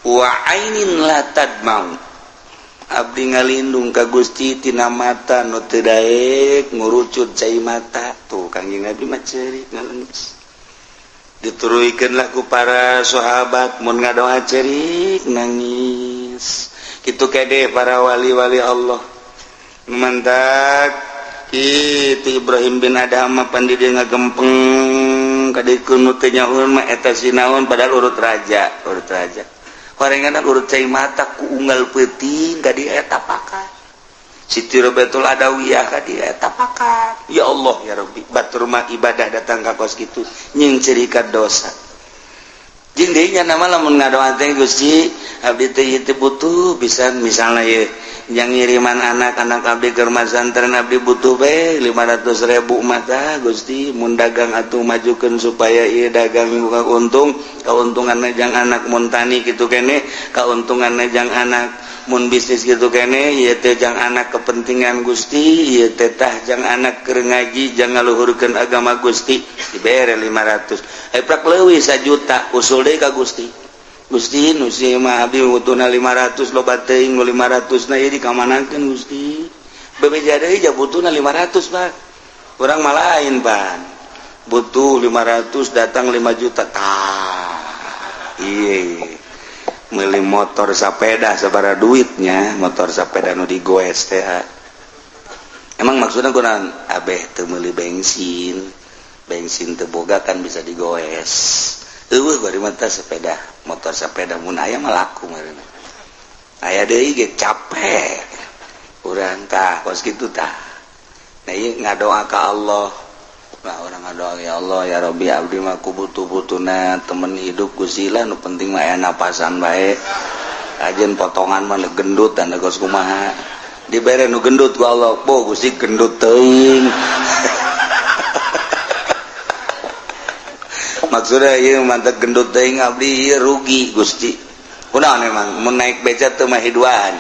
A: wa ainin la tadma'u." Abdi ngalindung ka Gusti tina mata nu teu daek ngurucut cai mata. Tuh Kangjeng Nabi mah ceurik ngalengis. Dituruikeun lah ku para sahabat, mun ngadoa ceurik nangis. Kitu kede para wali-wali Allah. Mantak itu Ibrahim bin Adham mah pan di dieu ngagempeng kadikeun nu teu nyahoeun mah eta sinaon, padahal urut raja, urut raja. Horengan urut cai mata ku unggal peuting ka dieu eta pakat. Siti Robiatul Adawiyah ka dieu eta pakat. Ya Allah ya Rabbi, batur mah ibadah datang ka kos kitu nying cirikan dosa. Jeung deui nya nama lamun ngadoa teh, "Gusti, abdi teh ieu teh butuh pisan," misalna ieu. Yang ngiriman anak-anak abdi ke rumah santren, abdi butuh be 500.000 mata Gusti, mun dagang atuh majukeun supaya ieu dagang buka untung, keuntungan jang anak, mun tani kitu kene keuntungan jang anak, mun bisnis gitu kene ieu teh jang anak, kepentingan Gusti ieu teh, tah jang anak keur ngaji, jang ngaluhurkeun agama Gusti. Dibere 500, eh prak leuwih 1 juta, usul deui ka Gusti. Gusti, nu mah abdi butuhna 500, loba teuing nu 500 na, ieu dikamanakeun Gusti? Bebeja deui, ja butuhna 500, Pak. Urang mah lain pan, butuh 500 datang 5 juta, tah iya meuli motor sepeda sabaraha duitnya, motor sepeda nu digoes teh. Emang maksudnya kurang abeh teu meuli bensin, bensin teu boga kan bisa digoes. Eueuh bari mah sepeda motor sepeda, mun aya mah laku meureun, aya deui ge capek urang. Tah kos kitu tah. Nah, ieu ngadoa ka Allah. Nah, urang ngadoa, "Ya Allah, ya Rabbi, abdi mah ku butuh-butuhna temen hidup Gusti lah, nu penting mah aya napasan bae, ajen potongan mah gendut dan kos kumaha." Dibere nu gendut ku Allah. "Bo Gusti, gendut teuing." Maksudnya ieu mantep gendut teuing, abdi ieu rugi Gusti. Kunaon emang mun naik beca teu mah duaan,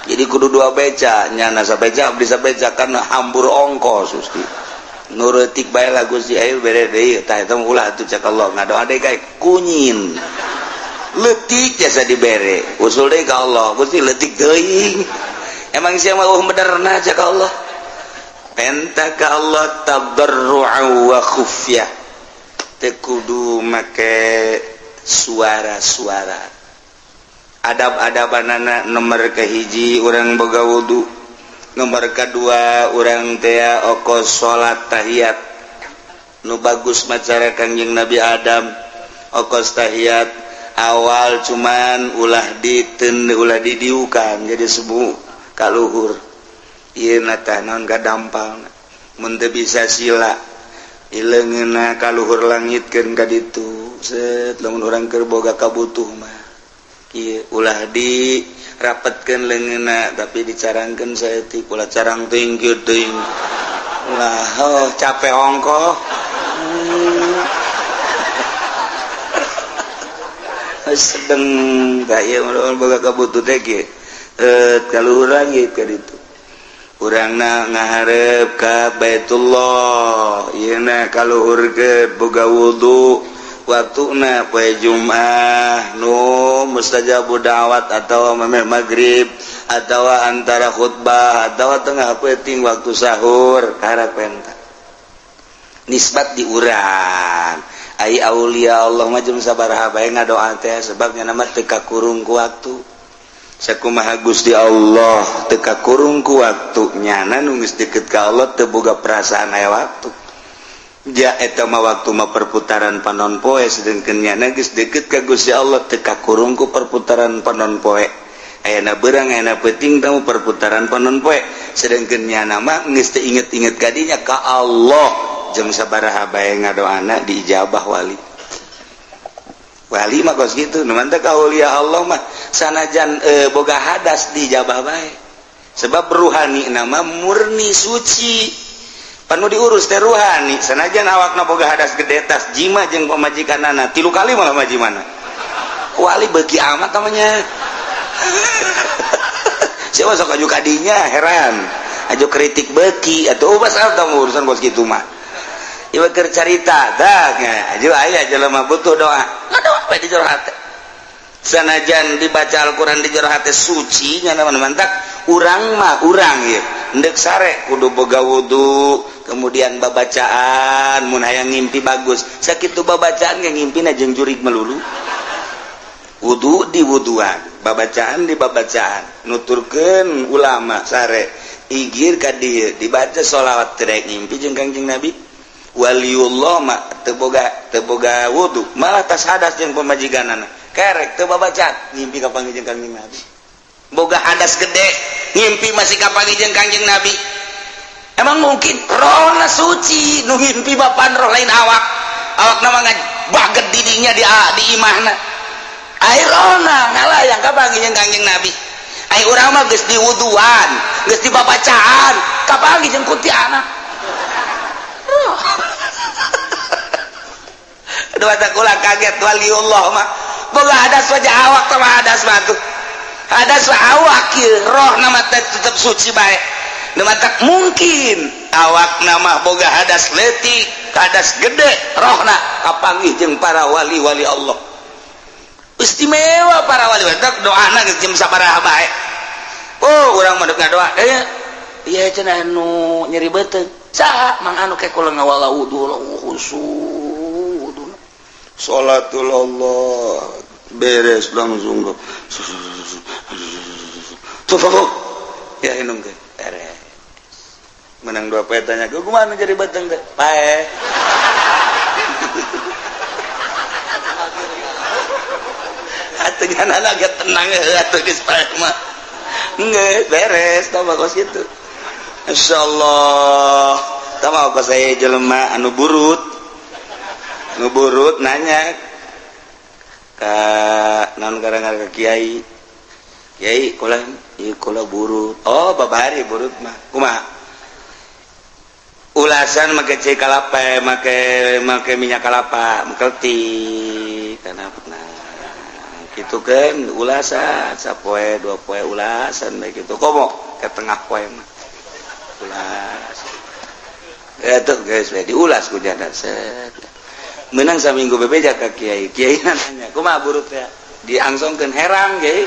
A: jadi kudu dua beca, nyana sabeca, abdi sabeca, karena hambur ongkos Gusti, nurutik bae lah Gusti, ayo bere deui. Tah, eta ulah atuh, cek Allah. Ngadoa deui kae kunyin leutik jasa dibere, usul deui ka Allah, "Gusti, leutik teuing, emang sia mah benerna?" Cek Allah, penta ka Allah tadarru'a wa khufyah, teu kudu make suara-suara. Adab-adabanana, nomor kahiji urang boga wudu, nomor kedua urang tea okos salat tahiyat nu bagus macara Kangjeng Nabi Adam. Okos tahiyat awal, cuman ulah diten, ulah didiukan, jadi sebu kaluhur ieu na tah naon kadampal. Mun teu bisa sila, leungeunna kaluhur langitkeun ka ditu, set. Lamun urang keur boga kabutuh mah kieu, ulah di rapetkeun leungeunna, tapi dicarangkeun saeutik, ulah carang teuing kieu teuing lah. Oh, capek ongkoh. Sedeng tah ieu boga kabutuh teh kieu, kaluhur langit ka ditu, urangna ngaharep ka Baitullah. Ieu na kaluhur ke boga wudu, waktuna poe Jumat nu mustajabu da'wat, atau memeh maghrib, atau antara khutbah, atau tengah peuting waktu sahur, karak penta nisbat di urang. Ai aulia Allah mah jeung sabaraha bae ngadoa teh, sebabnya nama teu kakurung ku waktu. Sakumaha Gusti Allah teu kakurung ku waktu, nyana nu geus deket ka Allah teu boga perasaan aya waktu. Ja eta mah waktu mah perputaran panon poe, sedengkeun nyana geus deket ka Gusti Allah teu kakurung ku perputaran panon poe. Ayana beurang, ayana peuting tamu perputaran panon poe, sedengkeun nyana mah geus teu inget-inget kadinya ka Allah, jeung sabaraha bae ngadoana diijabah. Wali wali mah kos kitu. Nu mantep aulia Allah mah sanajan boga hadas diijabah bae, sebab ruhani nama murni suci, panu diurus teh ruhani. Sanajan awakna boga hadas gede, tas jima jeung pamajikanana tilu kali malah majimana, wali beuki amat namanya. Siapa sok aju kadinya heran, aju kritik beuki atau ubas atau urusan kos kitu mah. Ieu keur carita dah, aju aya jelema butuh doa, ngadoa we di jero hate, sanajan dibaca Al-Qur'an di jero hate suci nya. Mantak urang mah, urang ieu endek sare kudu boga wudu, kemudian babacaan mun hayang ngimpi bagus. Sakitu babacaan ge ngimpina jeung jurig melulu. Wudu di wuduan, babacaan di babacaan. Nuturkeun ulama, sare igir ka dieu dibaca sholawat teu ngimpi jeung Kangjeng Nabi. Waliullah mah teu boga wudu, malah tas hadas jeung pamajikanana, kerek teu babacaan, ngimpi kapanggih jeung Kangjeng Nabi. Boga hadas gede, ngimpi masih kapanggih jeung Kangjeng Nabi. Emang mungkin? Rohna suci nu ngimpi, bapan roh, lain awak. Awak nama baget didinya di imahna, air rohna ngalayang kapanggih jeung Kangjeng Nabi. Ai urang mah geus diwuduan, geus dibabacaan, kapanggih jeung kuntilanak. Aduh, ada kula kaget waliullah mah. Boga hadas wajah awak sama hadas mah tuh. Hadas mah awak ieu, roh nama teh tetep suci bae. Nu matak mungkin awak nama boga hadas leutik, hadas gede, rohna kapanggih jeung para wali-wali Allah. Istimewa para wali, matak doana geus jeung sabaraha bae. Oh, urang mah deuk ngadoa. Ieu cenah anu nyeri beuteung. Saha mang anu ke kula ngawala wudu khusyuk. Salatul Allah beres langsung tuh ya inung ke beres menang dua poe tanya gue gimana jadi batang teh pae atuh nyana agak tenang atuh geus pae mah geus beres tah kos kitu insyaallah tah mah kos saya jelema anu burut ngeburut nanya ke non gara-gara ke kiai kiai kula ieu kula burut oh babari burut mah kumaha ulasan make cai kalapa make minyak kalapa mengkelti kana nah kitu kan ulasan sapoe dua poe ulasan bae kitu komo ke tengah poe mah ulas eta geus we diulas ku janda set menang saminggu bebeja ka kiai kiai nanya kumaha burut ya diangsongkeun herang kiai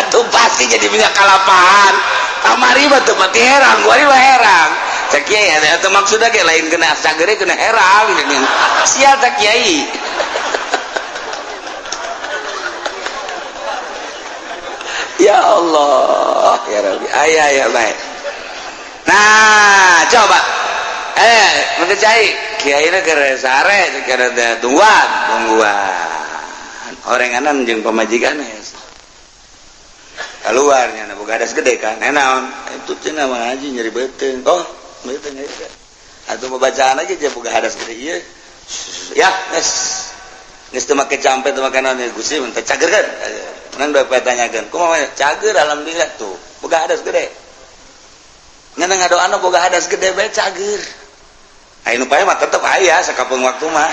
A: atuh pasti jadi minyak kalapaan kamari mah teu pati herang gua mah herang cek kiai atuh maksudna ge lain kena sagere kena herang sial tak kiai ya Allah ya Rabbi aya ya baik. Nah, coba. Mengecai kiai na keur sare keur tungguan, tungguan. Orenganan jeung pamajikan keluar nya boga hadas gede kan. Naon? Itu cenah mah haji nyeri beuteung. Oh, beuteung eta. Atuh bacaan aja je boga hadas gede ieu. Ya, geus. Geus teu make campe teu make naon Gusti mun teh cager kan. Menang dua tanyakeun. Kumaha cager alhamdulillah tuh. Boga hadas gede. Ngan ngadoana boga hadas gede bae cager. Aya nu pae mah tetep aya sakapeung waktu mah.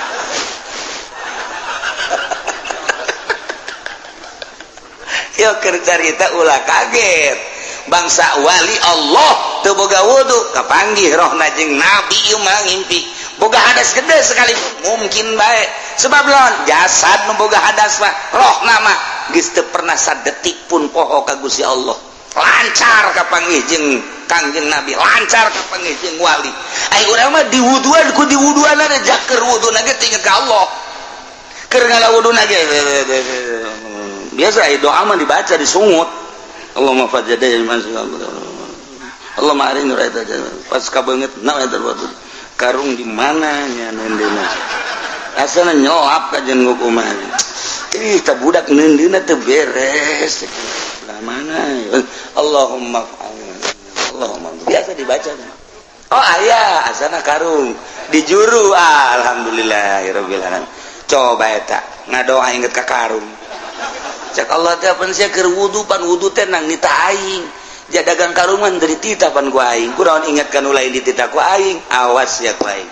A: Yo keur carita ulah kaget. Bangsa wali Allah teu boga wudu kapanggih rohna jeung nabi ieu mah ngimpi. Boga hadas gede sekali mungkin bae. Sebab lawan jasad nu boga hadas mah rohna mah geus teu pernah sadetik pun poho ka Gusti Allah. Lancar kapanggih jeung Kangjeng Nabi, lancar kapanggih jeung wali. Ai urang mah diwuduan ku diwuduan ada jaker wuduna ge tinggal ka Allah. Keur ngala wuduna ge biasa doa mah dibaca disungut. Allahumma fajjada Allahumma arini raita pas kabeungeut na eta wudu. Karung di mana nya neundeuna. Asana nyelap ka jeung kumaha. Ih ta budak neundeuna teu beres. Lah mana? Allahumma Allahumma biasa dibaca. Oh aya asana karung dijuru alhamdulillahirabbil alamin. Coba eta ngadoa inget ka karung. Cek Allah teh pan sia keur wudu pan wudu teh nang nita aing. Ja dagang karungan dari tita pan ku aing. Kunaon inget ka nu lain di tita ku aing. Awas ya ku aing.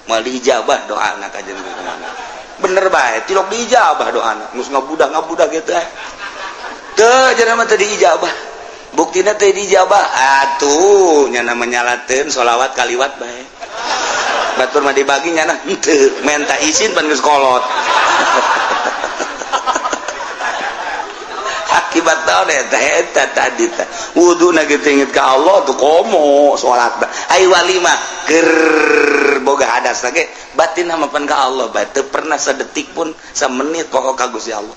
A: Moal diijabah doana ka jeung kumaha. Bener bae tilok diijabah doana. Geus ngabudah-ngabudah kitu eh. Teu cenah mah teu diijabah. Buktina teh diijabah atuh nya menyalateun sholawat kaliwat bae. Batur mah dibagi nyana henteu menta izin pan geus kolot. Akibat naon eta eta tadi teh wuduna ge inget ka Allah tuh komo salat ai wali mah keur boga hadas ge batin mah pan ka Allah bae teu pernah sadetik pun samenit poho ka Gusti Allah.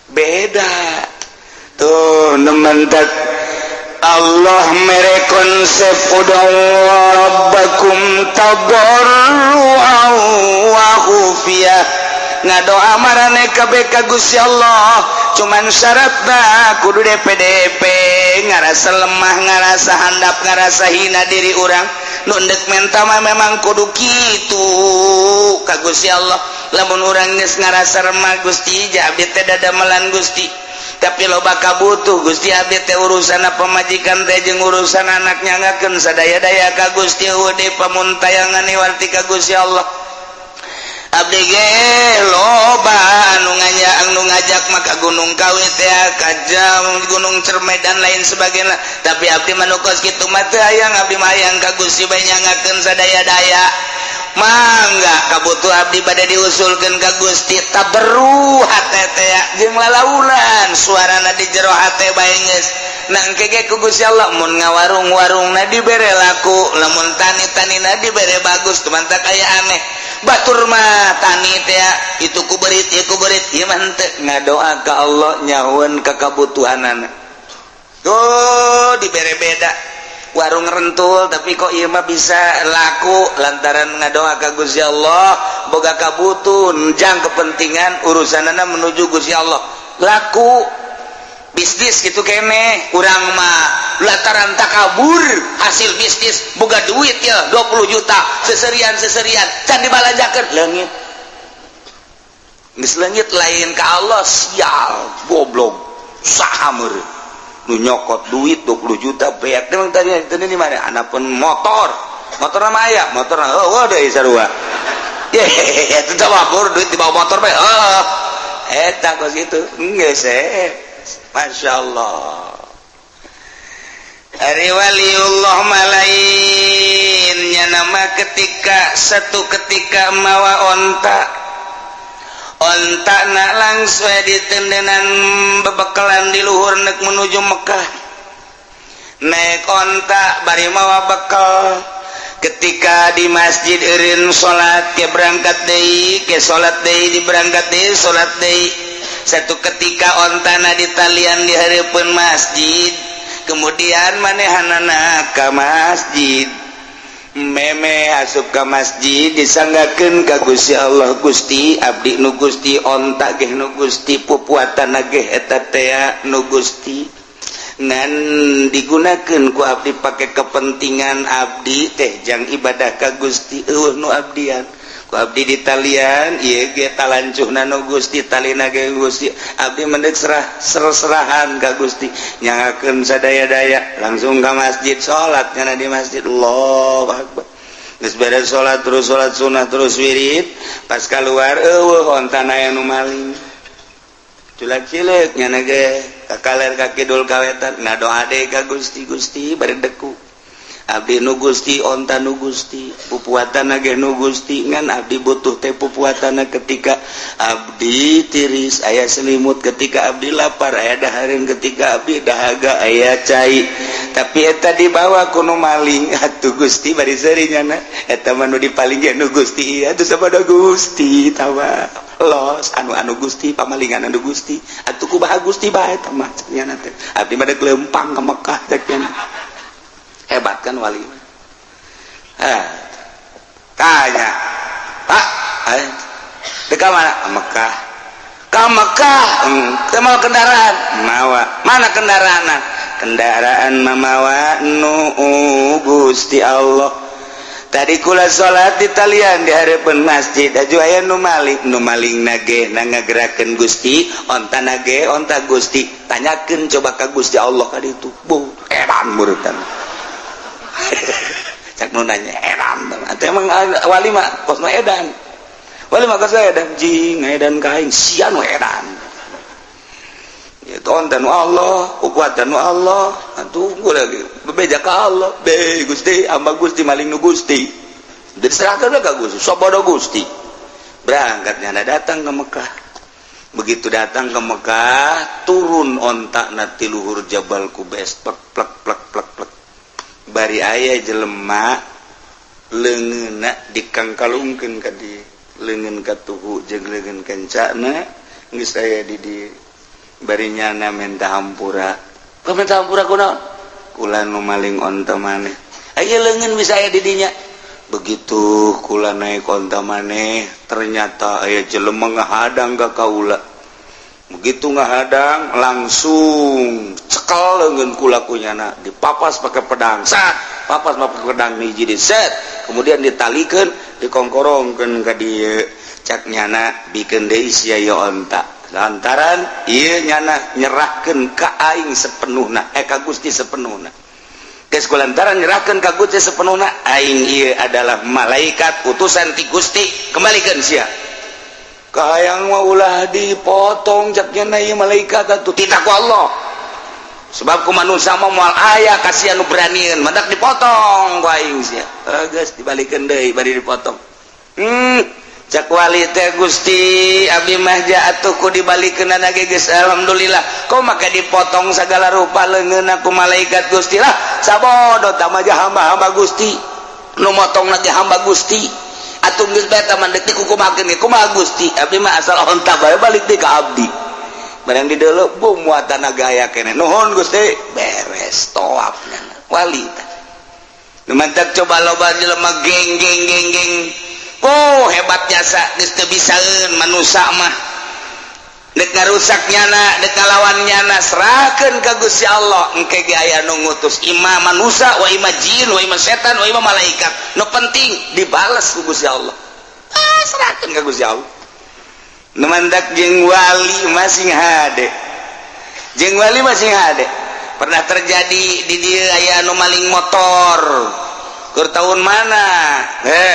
A: Beda tuh nementak Allah mere konsep ud'u rabbakum tadarruan wa khufiyah ngadoa marane kabeh ka Gusti Allah cuman syaratna kudu DPDP ngarasa lemah ngarasa handap ngarasa hina diri urang nu endek menta mah memang kudu kitu ka Gusti Allah. Lamun urang geus ngarasa remah, "Gusti, ja abdi teh dadamelan Gusti, tapi loba kabutuh Gusti, abdi teh urusan pamajikan teh jeung urusan anak, nyangakeun sadaya-daya ka Gusti, euweuh deui pamuntayangan warti ka Gusti Allah. Abdi ge loba anu nganya, anu ngajak maka Gunung Kawi teh, ka jam Gunung Cermai dan lain sebagainya, tapi abdi mah nu kos kitu mah teu hayang. Abdi mah hayang ka Gusti bae, nyangakeun sadaya-daya. Mangga kabutuh abdi bade diusulkeun ka Gusti." Taberu hate teh jeung lalaunan suarana di jero hate bae geus nangke ge ku Gusti Allah. Mun ngawarung-warungna dibere laku, lamun tani-tanina dibere bagus. Tumantak aya aneh, batur mah tani teh itu ku berit, ieu ku berit, ieu mah henteu. Ngadoa ka Allah, nyahueun ka kabutuhanana tuh dibere beda. Warung rentul, tapi kok ieu mah bisa laku lantaran ngadoa ka Gusti Allah, boga kabutuh jang kepentingan urusanana menuju Gusti Allah, laku bisnis gitu kene. Urang mah lantaran takabur, hasil bisnis boga duit ya 20 juta, seserian seserian can dibalanjakeun, leungit. Geus leungit lain ka Allah, sial, goblok, saha meureun nu nyokot duit 20 juta beak? Emang tadi tadi di mana anak pun motor, motor nama aya motor, oh deui sarua ye itu teh mabur duit di bawah motor bae. Oh, eta kos kitu geus eh. Masya Allah. Ari waliullah malainnya nama ketika satu ketika mawa onta, onta nak langsung ditendenan bebekalan di luhur nek menuju Mekah, naik onta bari mawa bekal. Ketika di masjid eureun salat, ke berangkat deui, ke salat deui, di berangkat deui, salat deui. Satu ketika ontana ditalian di hareupeun masjid, kemudian manehanana ka masjid, meme asup ka masjid, disanggakeun ka Gusti Allah, "Gusti, abdi nu Gusti, onta ge nu Gusti, pupuatan ge eta tea nu Gusti, ngan digunakeun ku abdi pake kepentingan abdi teh jang ibadah ka Gusti. Euweuh nu abdian ku abdi ditalian, ieu ge talancuhna nu Gusti, talina ge Gusti. Abdi mendek serah serahan ka Gusti, nyangakeun sadaya-daya." Langsung ka masjid, salat nyana di masjid, Allahu akbar. Geus beres salat, terus salat sunnah, terus wirid. Pas keluar, euweuh ontana aya nu maling. Culak cileuk nyana ge ka kaler, ka kidul, ka wetan, ngadoa deui ka Gusti. "Gusti, bari deku, abdi nu Gusti, onta nu Gusti, pupuatan ge nu Gusti, ngan abdi butuh teh pupuatan ketika abdi tiris aya selimut, ketika abdi lapar aya dahareun, ketika abdi dahaga aya cai, tapi eta dibawa ku nu maling. Atuh Gusti, bari seuri nyana, eta mah nu dipaling ge nu Gusti. Atuh sapada Gusti tawa los anu anu Gusti, pamalingan anu Gusti. Atuh kumaha Gusti bae eta mah?" Nyana teh, "Abdi mah deuk leumpang ka Mekah," cek nyana. Hebat kan wali? Ah, tanya, "Pak, eh, dekat mana?" "Ke Mekah." "Ke Mekah? Mau kendaraan?" "Mawa." "Mana kendaraan?" "Kendaraan mamawa nu Gusti Allah. Tadi kula salat di talian di hadapan masjid, aju aya nu maling. Nu maling nage na ngagerakeun Gusti, onta nage onta Gusti. Tanyakeun coba ka Gusti Allah ka ditu." Bu, edan murutan. Cak nu nanya edan. Atau emang wali mah kosna edan. Wali mah kosna edan, jing edan ka aing sia nu edan. Itu onta nu Allah, kuatan nu Allah. Atuh gua lagi bebeja ka Allah. "Be Gusti, hamba Gusti, maling nu Gusti." Diserahkan ka Gusti, sabodo Gusti. Berangkatnya ada datang ke Mekah. Begitu datang ke Mekah, turun onta na ti luhur Jabal Kubes, plek plek plek plek plek. Bari aya jelema leungeunna dikangkalungkeun ka di leungeun katuhu jeung leungeun kencana geus aya di di. Bari nyana minta hampura. Kau minta hampura kunaon? "Kula nu maling onta maneh. Aya leungeun bisa aya di dinya. Begitu kula naik onta maneh, ternyata aya jelema ngahadang ka kaula. Begitu ngahadang, langsung cekel leungeun kula ku nyana, dipapas pakai pedang, sat, papas pakai pedang hiji di set, kemudian ditalikeun, dikongkorongkeun ka dieu." Cak nyana bikeun deui sia ieu onta. Lantaran ieu nyana nyerahkeun ka aing sepenuhna, ka Gusti sepenuhna. Geus kulantaran nyerahkeun ka Gusti sepenuhna, aing ieu adalah malaikat utusan ti Gusti, kembalikeun sia. Kahayang mah ulah dipotong cak nyana ieu malaikat atuh titah ku Allah. Sebab ku manusia mah moal aya kasihan nu beranieun, matak dipotong ku aing sia. Geus dibalikeun deui bari dipotong. Cak wali teh Gusti abdi mah atuh ku dibalikeunana ge geus alhamdulillah. Kok make dipotong sagala rupa leungeunna ku malaikat Gusti lah. Sabodo tah mah hamba-hamba Gusti. Nu motongna ge hamba Gusti. Atuh geus bae tah mah deuk dikukumakeun ge kumaha Gusti? Abdi mah asal onta bae balik deui ka abdi. Barang di deuleu bum muatana gaya keneh. Nuhun Gusti, beres toapnya wali teh. Nu mantak coba loba jelema geng geng geng geng. Oh hebat jasa geus teu bisaeun manusa mah. Dek ngarusak nyana, dek ngalawan nyana, serahkeun ka Gusti Allah. Engke ge aya nu ngutus ima manusa wa ima jin wa ima setan wa ima malaikat. Nu penting dibales ku Gusti Allah. Ah, serahkeun ka Gusti Allah. Nu mantak jeung wali masing hade. Jeung wali masing hade. Pernah terjadi di dieu aya nu maling motor. Keur tahun mana?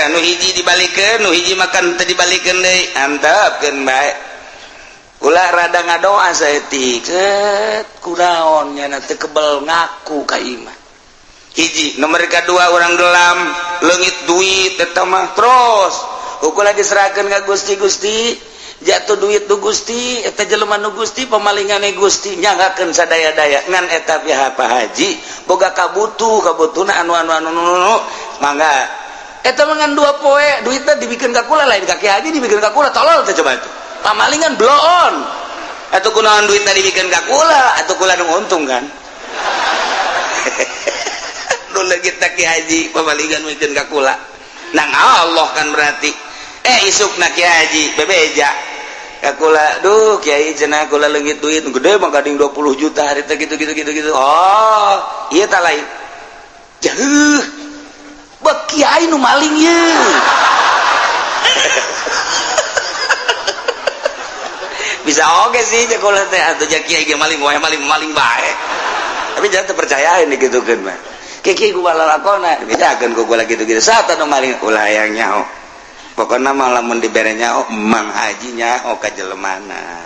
A: Nu hiji dibalikeun, nu hiji makan teu dibalikeun deui. Antepkeun bae. Ulah rada ngadoa saeutik. Set kunaon nyana teu kebel ngaku ka imah. Hiji, nomor kadua urang gelam, leungit duit eta mah terus. Ukur diserahkeun ka Gusti Gusti, jatuh duit nu Gusti, eta jelema nu Gusti, pemalingane Gusti, nyanggakeun sadaya-daya ngan eta pihak Pak Haji boga kabutuh, kabutuhna anu anu anu anu mangga. Eta mah ngan 2 poe duitna dibikeun ka kula lain ka Ki Haji dibikeun ka kula tolol teh coba itu. Pamalingan bloon. Atuh kunaon duitna dibikeun ka kula, atuh kula nu untung kan. Nu leungit Ki Haji pamalingan mikeun ka kula. Nang Allah kan berarti. Isukna Ki Haji bebeja ka kula, duh kiai cenah kula leungit duit gede mah gading 20 juta hari teh gitu gitu gitu gitu. Oh, ieu tah lain. Jauh. Bek kiai nu maling ye. Bisa oge sih cek kula teh atuh ja kiai ge maling wae maling maling bae. Tapi jangan terpercayain digitukeun mah. Kiai ku balalakona dibedakeun ku kula gitu-gitu. Saat anu maling ulah hayang nyaho. Pokokna mah lamun dibere nyaho Mang Haji nyaho ka jelemana.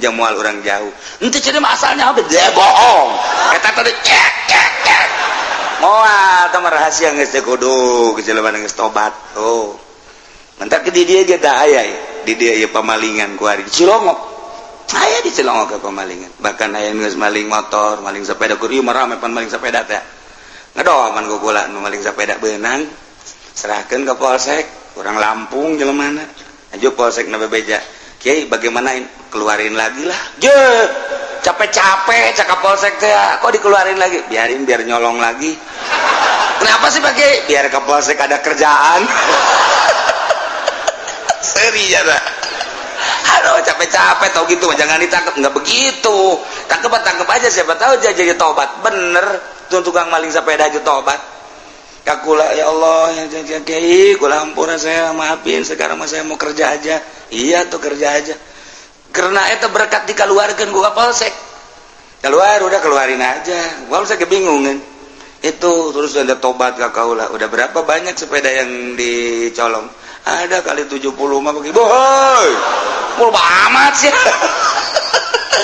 A: Jamual urang jauh. Henteu cenah mah asalnya habis dia bohong. Eta tadi cek cek cek. Moal tah mah rahasia geus teh kudu ke jelemana geus tobat. Oh. Mentak di dieu ge da aya di dieu ieu pamalingan ku ari di Cilongok. Aya di Cilongok ke pamalingan. Bahkan aya geus maling motor, maling sepeda kur ieu mah rame pan maling sepeda teh. Ngadoaman ku kula nu maling sepeda beunang. Serahkeun ka polsek. Orang Lampung jelemana aja polsek na bebeja kiai bagaimana keluarin lagi lah je capek-capek cakap polsek teh kok dikeluarin lagi biarin biar nyolong lagi kenapa sih pakai biar ke polsek ada kerjaan seri ya aduh capek-capek tau gitu jangan ditangkap nggak begitu tangkep aja siapa tahu dia jadi tobat bener tuh tukang maling sepeda aja tobat kakula ya Allah ya kiai kula ampura saya maafin sekarang mah saya mau kerja aja iya tuh kerja aja karena itu berkat dikeluarkan gua polsek keluar udah keluarin aja gua saya kebingungan itu terus ada tobat ke kaula udah berapa banyak sepeda yang dicolong ada kali 70 mah begitu bohoi mul amat sih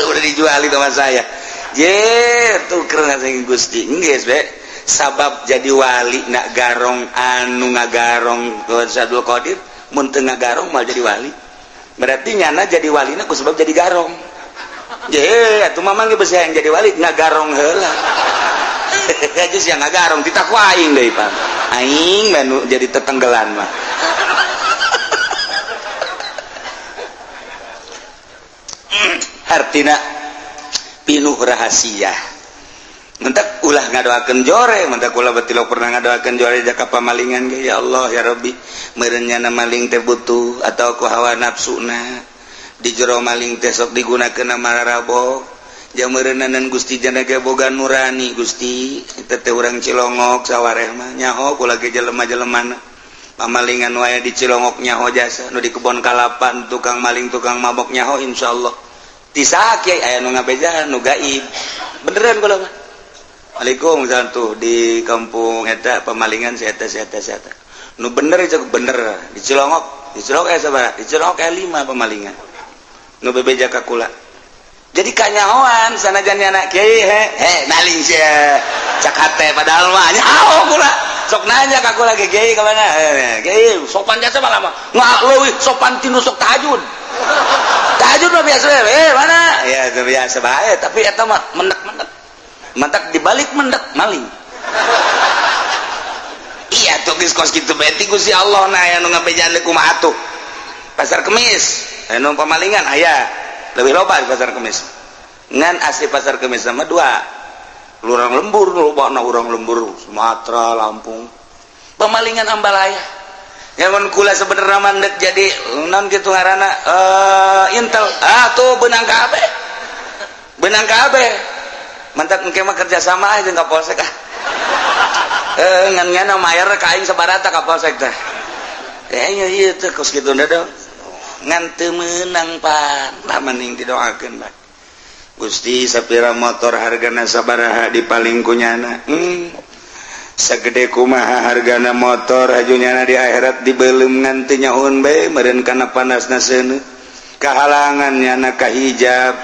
A: udah dijualin sama saya je tuh karena saya Gusti geus be sabab jadi wali nak garong anu ngagarong ke Abdul Qadir mun teu ngagarong mal jadi wali berarti nyana jadi walina ku sebab jadi garong je atuh mamang ge beusi yang jadi wali ngagarong heula aja sih ngagarong titah ku aing deui Pak aing mah jadi tetenggelan mah hartina pinuh rahasia mentak ulah ngadoakeun jore mentak ulah batilok pernah ngadoakeun jore jaka pamalingan ge ya Allah ya Rabbi meureun nyana maling teh butuh atau ku hawa nafsuna di jero maling teh sok digunakeun mararabok jang meureunnanan Gusti jana ge boga nurani Gusti eta teh urang Cilongok sawareh mah nyaho kula ge jelema-jelemana Pamalingan wae di Cilongok nyaho jasa, nu di Kebon Kalapan tukang maling, tukang mabok nyaho insyaallah. Ti saha, Kiai? Aya nu ngabejaan nu gaib. Beneran kula mah. Waalaikum tuh di kampung eta pemalingan si eta, si eta, si eta. Nu bener itu bener di Cilongok, di Cilongok aya sabaraha? Di Cilongok aya 5 pemalingan. Nu bebeja ka kula. Jadi kanyahoan sanajan anak kiai, he he maling sia cak hate, padahal mah nyaho kula. Sok nanya ka kula ge, "Kiai ka mana?" Eh, kiai sopan jasa malah mah nggak leuwih sopan tinu sok tahajud. Tahajud mah biasa, eh mana ya, itu biasa bae, tapi eta mah mendak-mendak mantak dibalik mendak maling. Iya tuh, geus kos kitu bae ti Gusti Allah. Nah, aya nu ngabejaan deui kumaha atuh? Pasar Kemis aya nu pamalingan, aya lebih loba di Pasar Kemis. Ngan asli Pasar Kemis sama dua urang lembur, loba na urang lembur, Sumatera, Lampung, pemalingan ambalaya. Ya mun kula sebenarnya mandek jadi non gitu ngaranna intel, ah tuh benang kabeh, benang kabeh. Mantap, engke mah kerja sama aja ka polsek ah. Eh, ngan ngan mayar ka aing sabarata ka polsek teh. Ya iya iya teh kos kitu dong. Ngan teu meunang pan, lah mending didoakeun bae. Gusti, sapira motor hargana sabaraha dipaling kunyana. Sagede kumaha hargana motor hajunyana di akhirat dibelum ngan teu nyahoun bae meureun kana panasna seuneu. Kahalangan nyana kahijab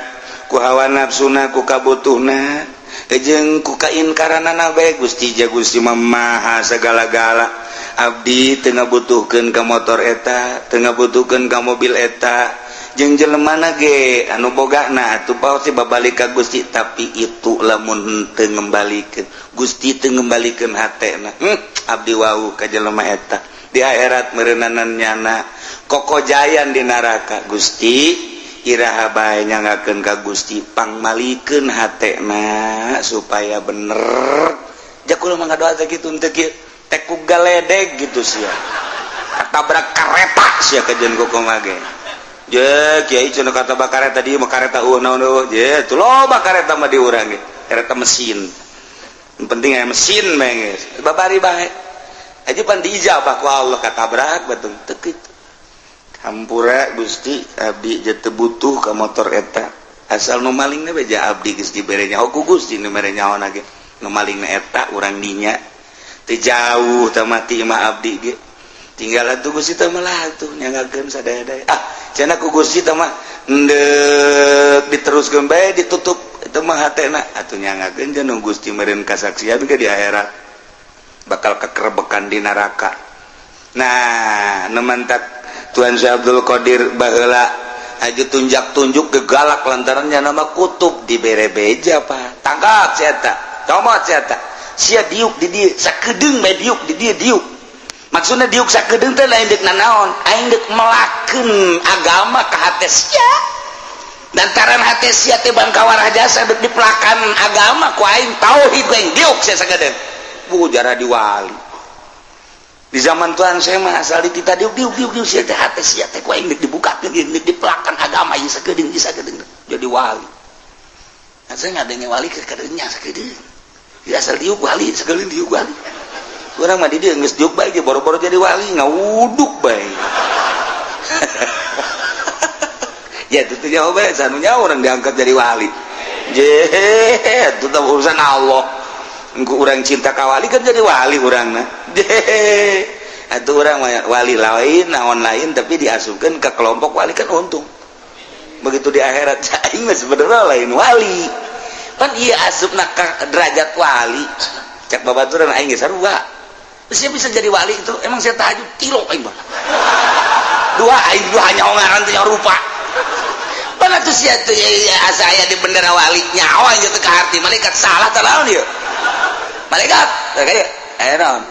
A: ku hawa nafsuna, ku kabutuhna jeung ku kainkaranana bae. Gusti ja Gusti mah maha segala-gala. Abdi teu ngabutuhkeun ka motor eta, teu ngabutuhkeun ka mobil eta jeung jelemana ge anu bogana atuh pasti babalik ka Gusti. Tapi itu lamun teu ngembalikeun Gusti, teu ngembalikeun hatena, abdi wau ka jelema eta di akhirat meureunanan nyana kokojayan di neraka. Gusti, iraha bae nyanggakeun ka Gusti pangmalikeun hatena supaya bener. Ja kula mah ngadoa teh kitu, teu kieu teh ku galedeg gitu sia, katabrak kareta sia kajeun kumaha ge. Je kiai cenah kata kareta di mah kareta eueuh naon eueuh je tuh, loba kareta mah di urang ge, kareta mesin. Yang penting aya mesin bae geus babari bae aja pan diijabah ku Allah katabrak betul teu kitu. Hampura Gusti, abdi je teu butuh ka motor eta, asal nu malingna beja abdi geus dibere nyaho ku Gusti. Nu mere nyaho ge nu malingna eta urang dinya teu jauh teu mati mah abdi ge tinggal atuh. Gusti teh mah atuh nyanggakeun sadaya-daya. Ah, cenah ku Gusti teh mah endek diteruskeun bae, ditutup itu mah hatena atuh. Nyanggakeun jeung Gusti meureun kasaksian ke di akhirat bakal kekerebekan di neraka. Nah, nu mantak Tuan Syekh Abdul Qadir baheula aju tunjak-tunjuk gegalak lantarannya nama kutub dibere beja, pak, tangkap si eta, comot si eta, sia diuk di dieu sakedeung bae, diuk di dieu. Diuk maksudnya diuk sakedeung teh lain deuk nanaon, aing deuk melakeun agama ka hate sia, lantaran hate sia teh bangkawarah jasa, deuk dipelakan agama ku aing, tauhid ku aing, diuk sia sakedeung. Bu jarah di wali di zaman Tuhan saya mah asal ditita diuk diuk diuk diuk sia teh, hate sia teh ku aing deuk dibukakeun, deuk dipelakan agama ieu sakedeung, ieu sakedeung jadi wali. Nah, saya ngadenge wali ke kadeunya sakedeung ya, asal diuk wali sakedeung, diuk wali. Urang mah di dieu geus diuk bae ge boro-boro jadi wali, ngawuduk bae. Ya itu tuh jawab bae sanunya orang diangkat jadi wali. Je itu tuh urusan Allah. Engko urang cinta ka wali kan jadi wali urangna. Je atuh urang mah wali lain naon lain, tapi diasupkeun ke kelompok wali kan untung. Begitu di akhirat aing mah sebenarnya lain wali pan, iya asupna ka derajat wali. Cek babaturan aing ge sarua. Saya bisa jadi wali itu emang saya tahajud tilok aing mah dua, aing dua hanya ngaran teh rupa. Mana tuh sia tuh ya, ya, asa aya di bendera wali nyawa aing teh ka arti malaikat salah teh naon ieu malaikat teh kayak aya naon.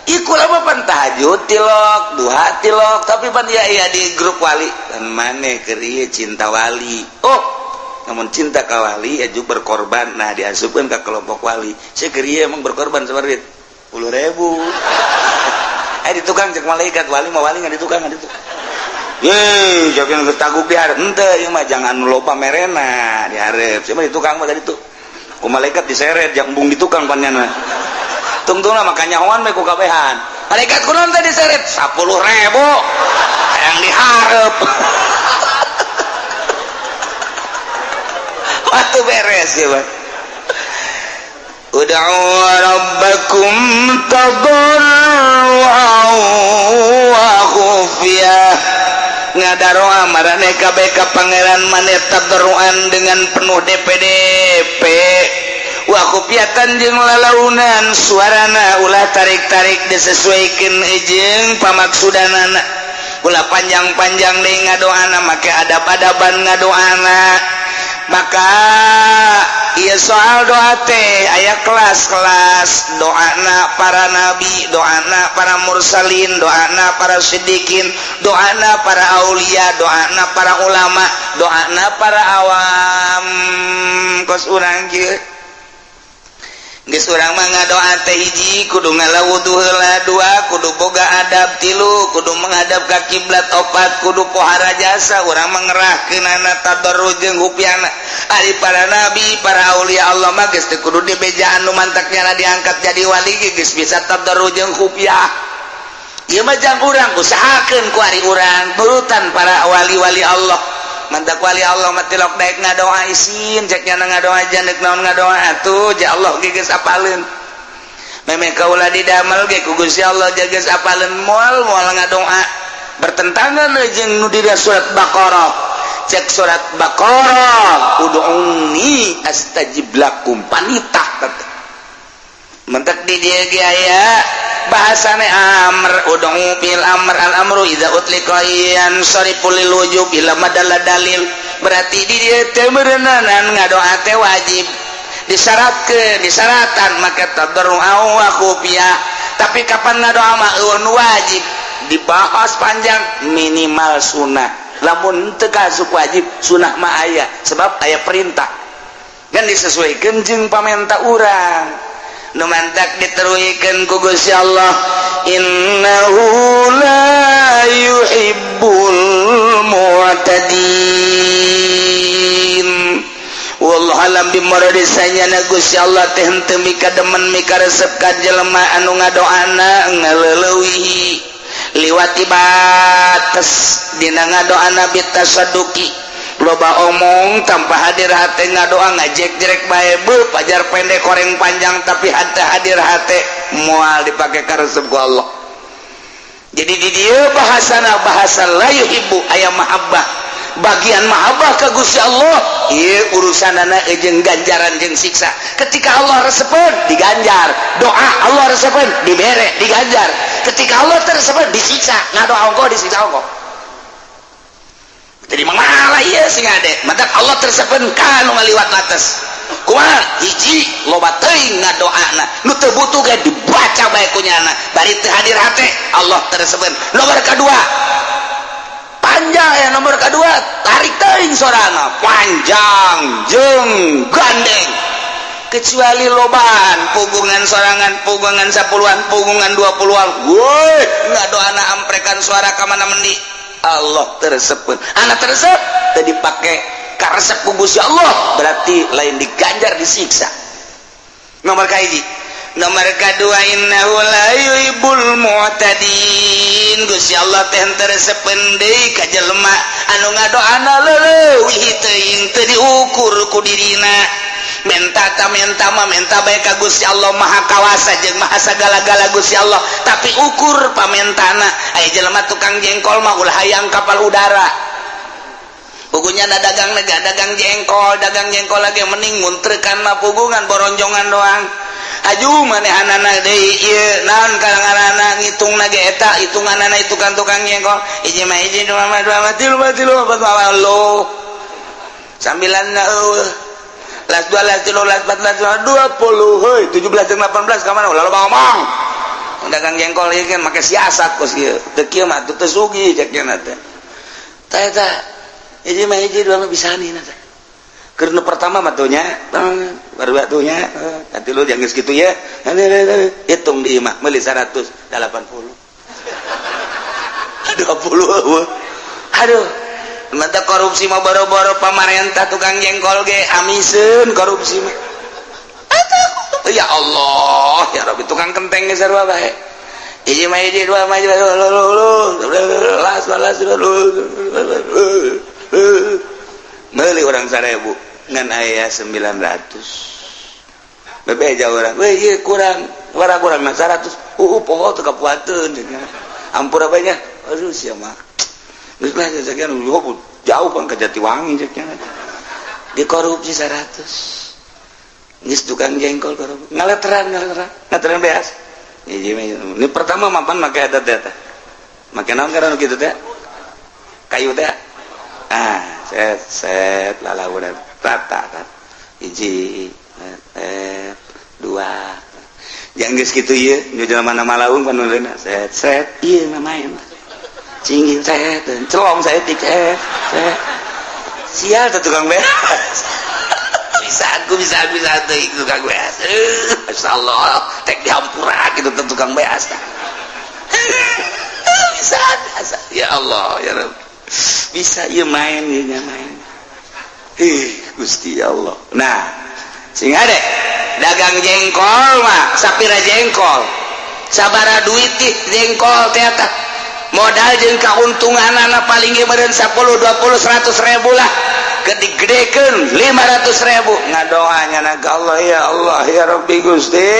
A: Iku lama pan tahajud tilok duha tilok, tapi pan ya iya di grup wali dan maneh keur ieu cinta wali. Oh, namun cinta ka wali aju berkorban, nah diasupkeun ka kelompok wali. Saya keur ieu emang berkorban seperti 10.000. Eh, di tukang cek malaikat wali mah wali nggak di tukang, nggak di tukang. Ye, jangan taguk di hareup henteu ieu mah, jangan loba merena di hareup. Siapa di tukang mah tadi tuh ku malaikat diseret, yang embung di tukang pan nyana tungtungna makanya nyahoan we ku kabehan. Malaikat kunaon tadi diseret? 10.000 yang diharap. Waktu beres ya, Pak. Ud'u rabbakum tadarru'an wa khufyah. Ngadaroa marane kabeh ka pangeran maneh tadarruan dengan penuh DPDP. Wa khufyatan jeung lalaunan suarana ulah tarik-tarik disesuaikan jeung pamaksudanana. Ulah panjang-panjang deui ngadoana make adab-adaban ngadoana. Maka ieu soal doa teh aya kelas-kelas doana para nabi, doana para mursalin, doana para siddiqin, doana para aulia, doana para ulama, doana para awam. Kos urang kieu geus urang mah ngadoa teh hiji kudu ngalawudu heula, dua kudu boga adab, tilu kudu menghadap ka kiblat, opat kudu pohara jasa. Urang mah ngerahkeunana tadarru jeung hupiana. Ari para nabi, para aulia Allah mah geus teu kudu dibejaan nu mantak nyana diangkat jadi wali ge geus bisa tadarru jeung hupiah. Ieu mah jang urang usahakeun ku ari urang nurutan para wali-wali Allah. Mantak wali Allah mah tilok daek ngadoa isin cek nyana ngadoa janek naon ngadoa atuh ja Allah ge geus apaleun. Memeh kaula didamel ge ku Gusti Allah ja geus apaleun moal moal ngadoa bertentangan jeung nu di surat Baqarah. Cek surat Baqarah ud'uni astajib lakum panitah teh. Mentak di dieu ge aya bahasane amr ud'u bil amr al amru idza utliqa yansarifu lil wujub ila madalla dalil. Berarti di dieu teh meureunanan ngadoa teh wajib disyaratkeun disaratan maka tadarru wa khufiyah. Tapi kapan ngadoa mah eueuh nu wajib dibahas panjang minimal sunah. Lamun teu kasup wajib sunah mah aya sebab aya perintah kan disesuaikan jeung pamenta urang. Nu mantak diteruikeun ku Gusti Allah innahu la yuhibbul mu'tadin. Wallahu alam bimurad sanyana Gusti Allah teh henteu mika demen mika resep ka jelema anu ngadoana ngaleuleui liwati bates dina ngadoana bitasadduqi. Loba omong tanpa hadir hate ngadoa ngajek-jerek bae beuh pajar pendek koreng panjang tapi hate hadir hate moal dipake karesep ku Allah. Jadi di dieu bahasana bahasa la yuhibbu aya mahabbah. Bagian mahabbah ka Gusti Allah ieu urusanana jeung ganjaran jeung siksa. Ketika Allah resepeun diganjar, doa Allah resepeun dibere diganjar. Ketika Allah teu resepeun disiksa, ngadoa ongkoh disiksa ongkoh. Jadi malah ieu sing ade, mantak Allah teu resepeun ka nu ngaliwat batas. Kumaha? Hiji loba teuing ngadoana, nu teu butuh ge dibaca bae ku nyana, bari teu hadir hate Allah teu resepeun. Nomor kadua panjang ya nomor kedua tarik teuing sorana panjang jeung gandeng kecuali lobaan pugungan sorangan pugungan 10-an pugungan 20-an woi ngadoana amprekan suara ka mana mendi Allah teu resepeun. Anak teu resep teu dipake karesep ku Gusti Allah berarti lain diganjar disiksa. Nomor kahiji. Nomor kedua innahu la yuhibbul mu'tadin. Gusti Allah teh henteu resepeun deui ka jelema anu ngadoana leuwih teuing teu diukur ku dirina. Menta ta menta mah menta bae ka Gusti Allah Maha Kawasa jeung Maha sagala-gala Gusti Allah, tapi ukur pamentana. Aya jelema tukang jengkol mah ulah hayang kapal udara. Pugunya na dagang nega dagang jengkol lagi mending muntrekan mah pugungan boronjongan doang. Aju manehanana deui ieu naon kalanganana ngitungna ge eta hitunganana itu kan tukang jengkol. Hiji mah hiji dua mah dua mah tilu mah tilu opat mah lo. Sambilan na eueuh. Las dua las tilu las empat las lima 20 heuy 17 jeung 18 ka mana ulah loba ngomong. Dagang jengkol ieu kan make siasat kos ieu. Teu kieu mah teu sugih cek nya teh. Tah eta hiji mah hiji dua mah bisa nih teh. Keur nu pertama mah tuh nya, baru atuh nya, katilu jangan geus kitu ya. Hitung di imah meuli 180. 20 eueuh. Aduh, mantap korupsi mah boro-boro pamarentah tukang jengkol ge amiseun korupsi mah. Atuh, ya Allah, ya Rabbi tukang kenteng ge sarua bae. Hiji mah hiji, dua mah dua, lu las las meuli urang 1000 ngan aya 900. Bebeja urang, weh, ieu kurang, warah kurang mah 100. Poho teu kapuateun, ampura bae nya. Aduh, sia mah. Geus lah, sekian jauh bang ke Jatiwangi cek nya. Dikorupsi 100. Geus tukang jengkol korupsi. Ngaleteran ngaleteran, ngaleteran beas. Ini pertama mapan make eta teh teh. Make naon karena kitu teh? Kayu teh. Ah, set set lalaunan rata kan. Hiji, dua. Yang geus kitu ieu, nu jelema mana malaung panuleuna set set ieu mah main. Cinggil set, celong saeutik set set. Sial teh tukang beas. Bisa aku bisa bisa teh tukang beas. Masyaallah, tek dihampura gitu teh tukang beas. Bisa, bisa. Ya Allah, ya Rabb. Bisa ieu main ieu nya main. Ih, Gusti Allah. Nah, sing ade dagang jengkol mah sapira jengkol. Sabara duit ih jengkol teh eta. Modal jeung kauntunganana paling ge meureun 10, 20, 100 ribu lah. Gede-gedekeun 500 ribu. Ngadoanya na ka Allah, ya Allah ya Rabbi Gusti.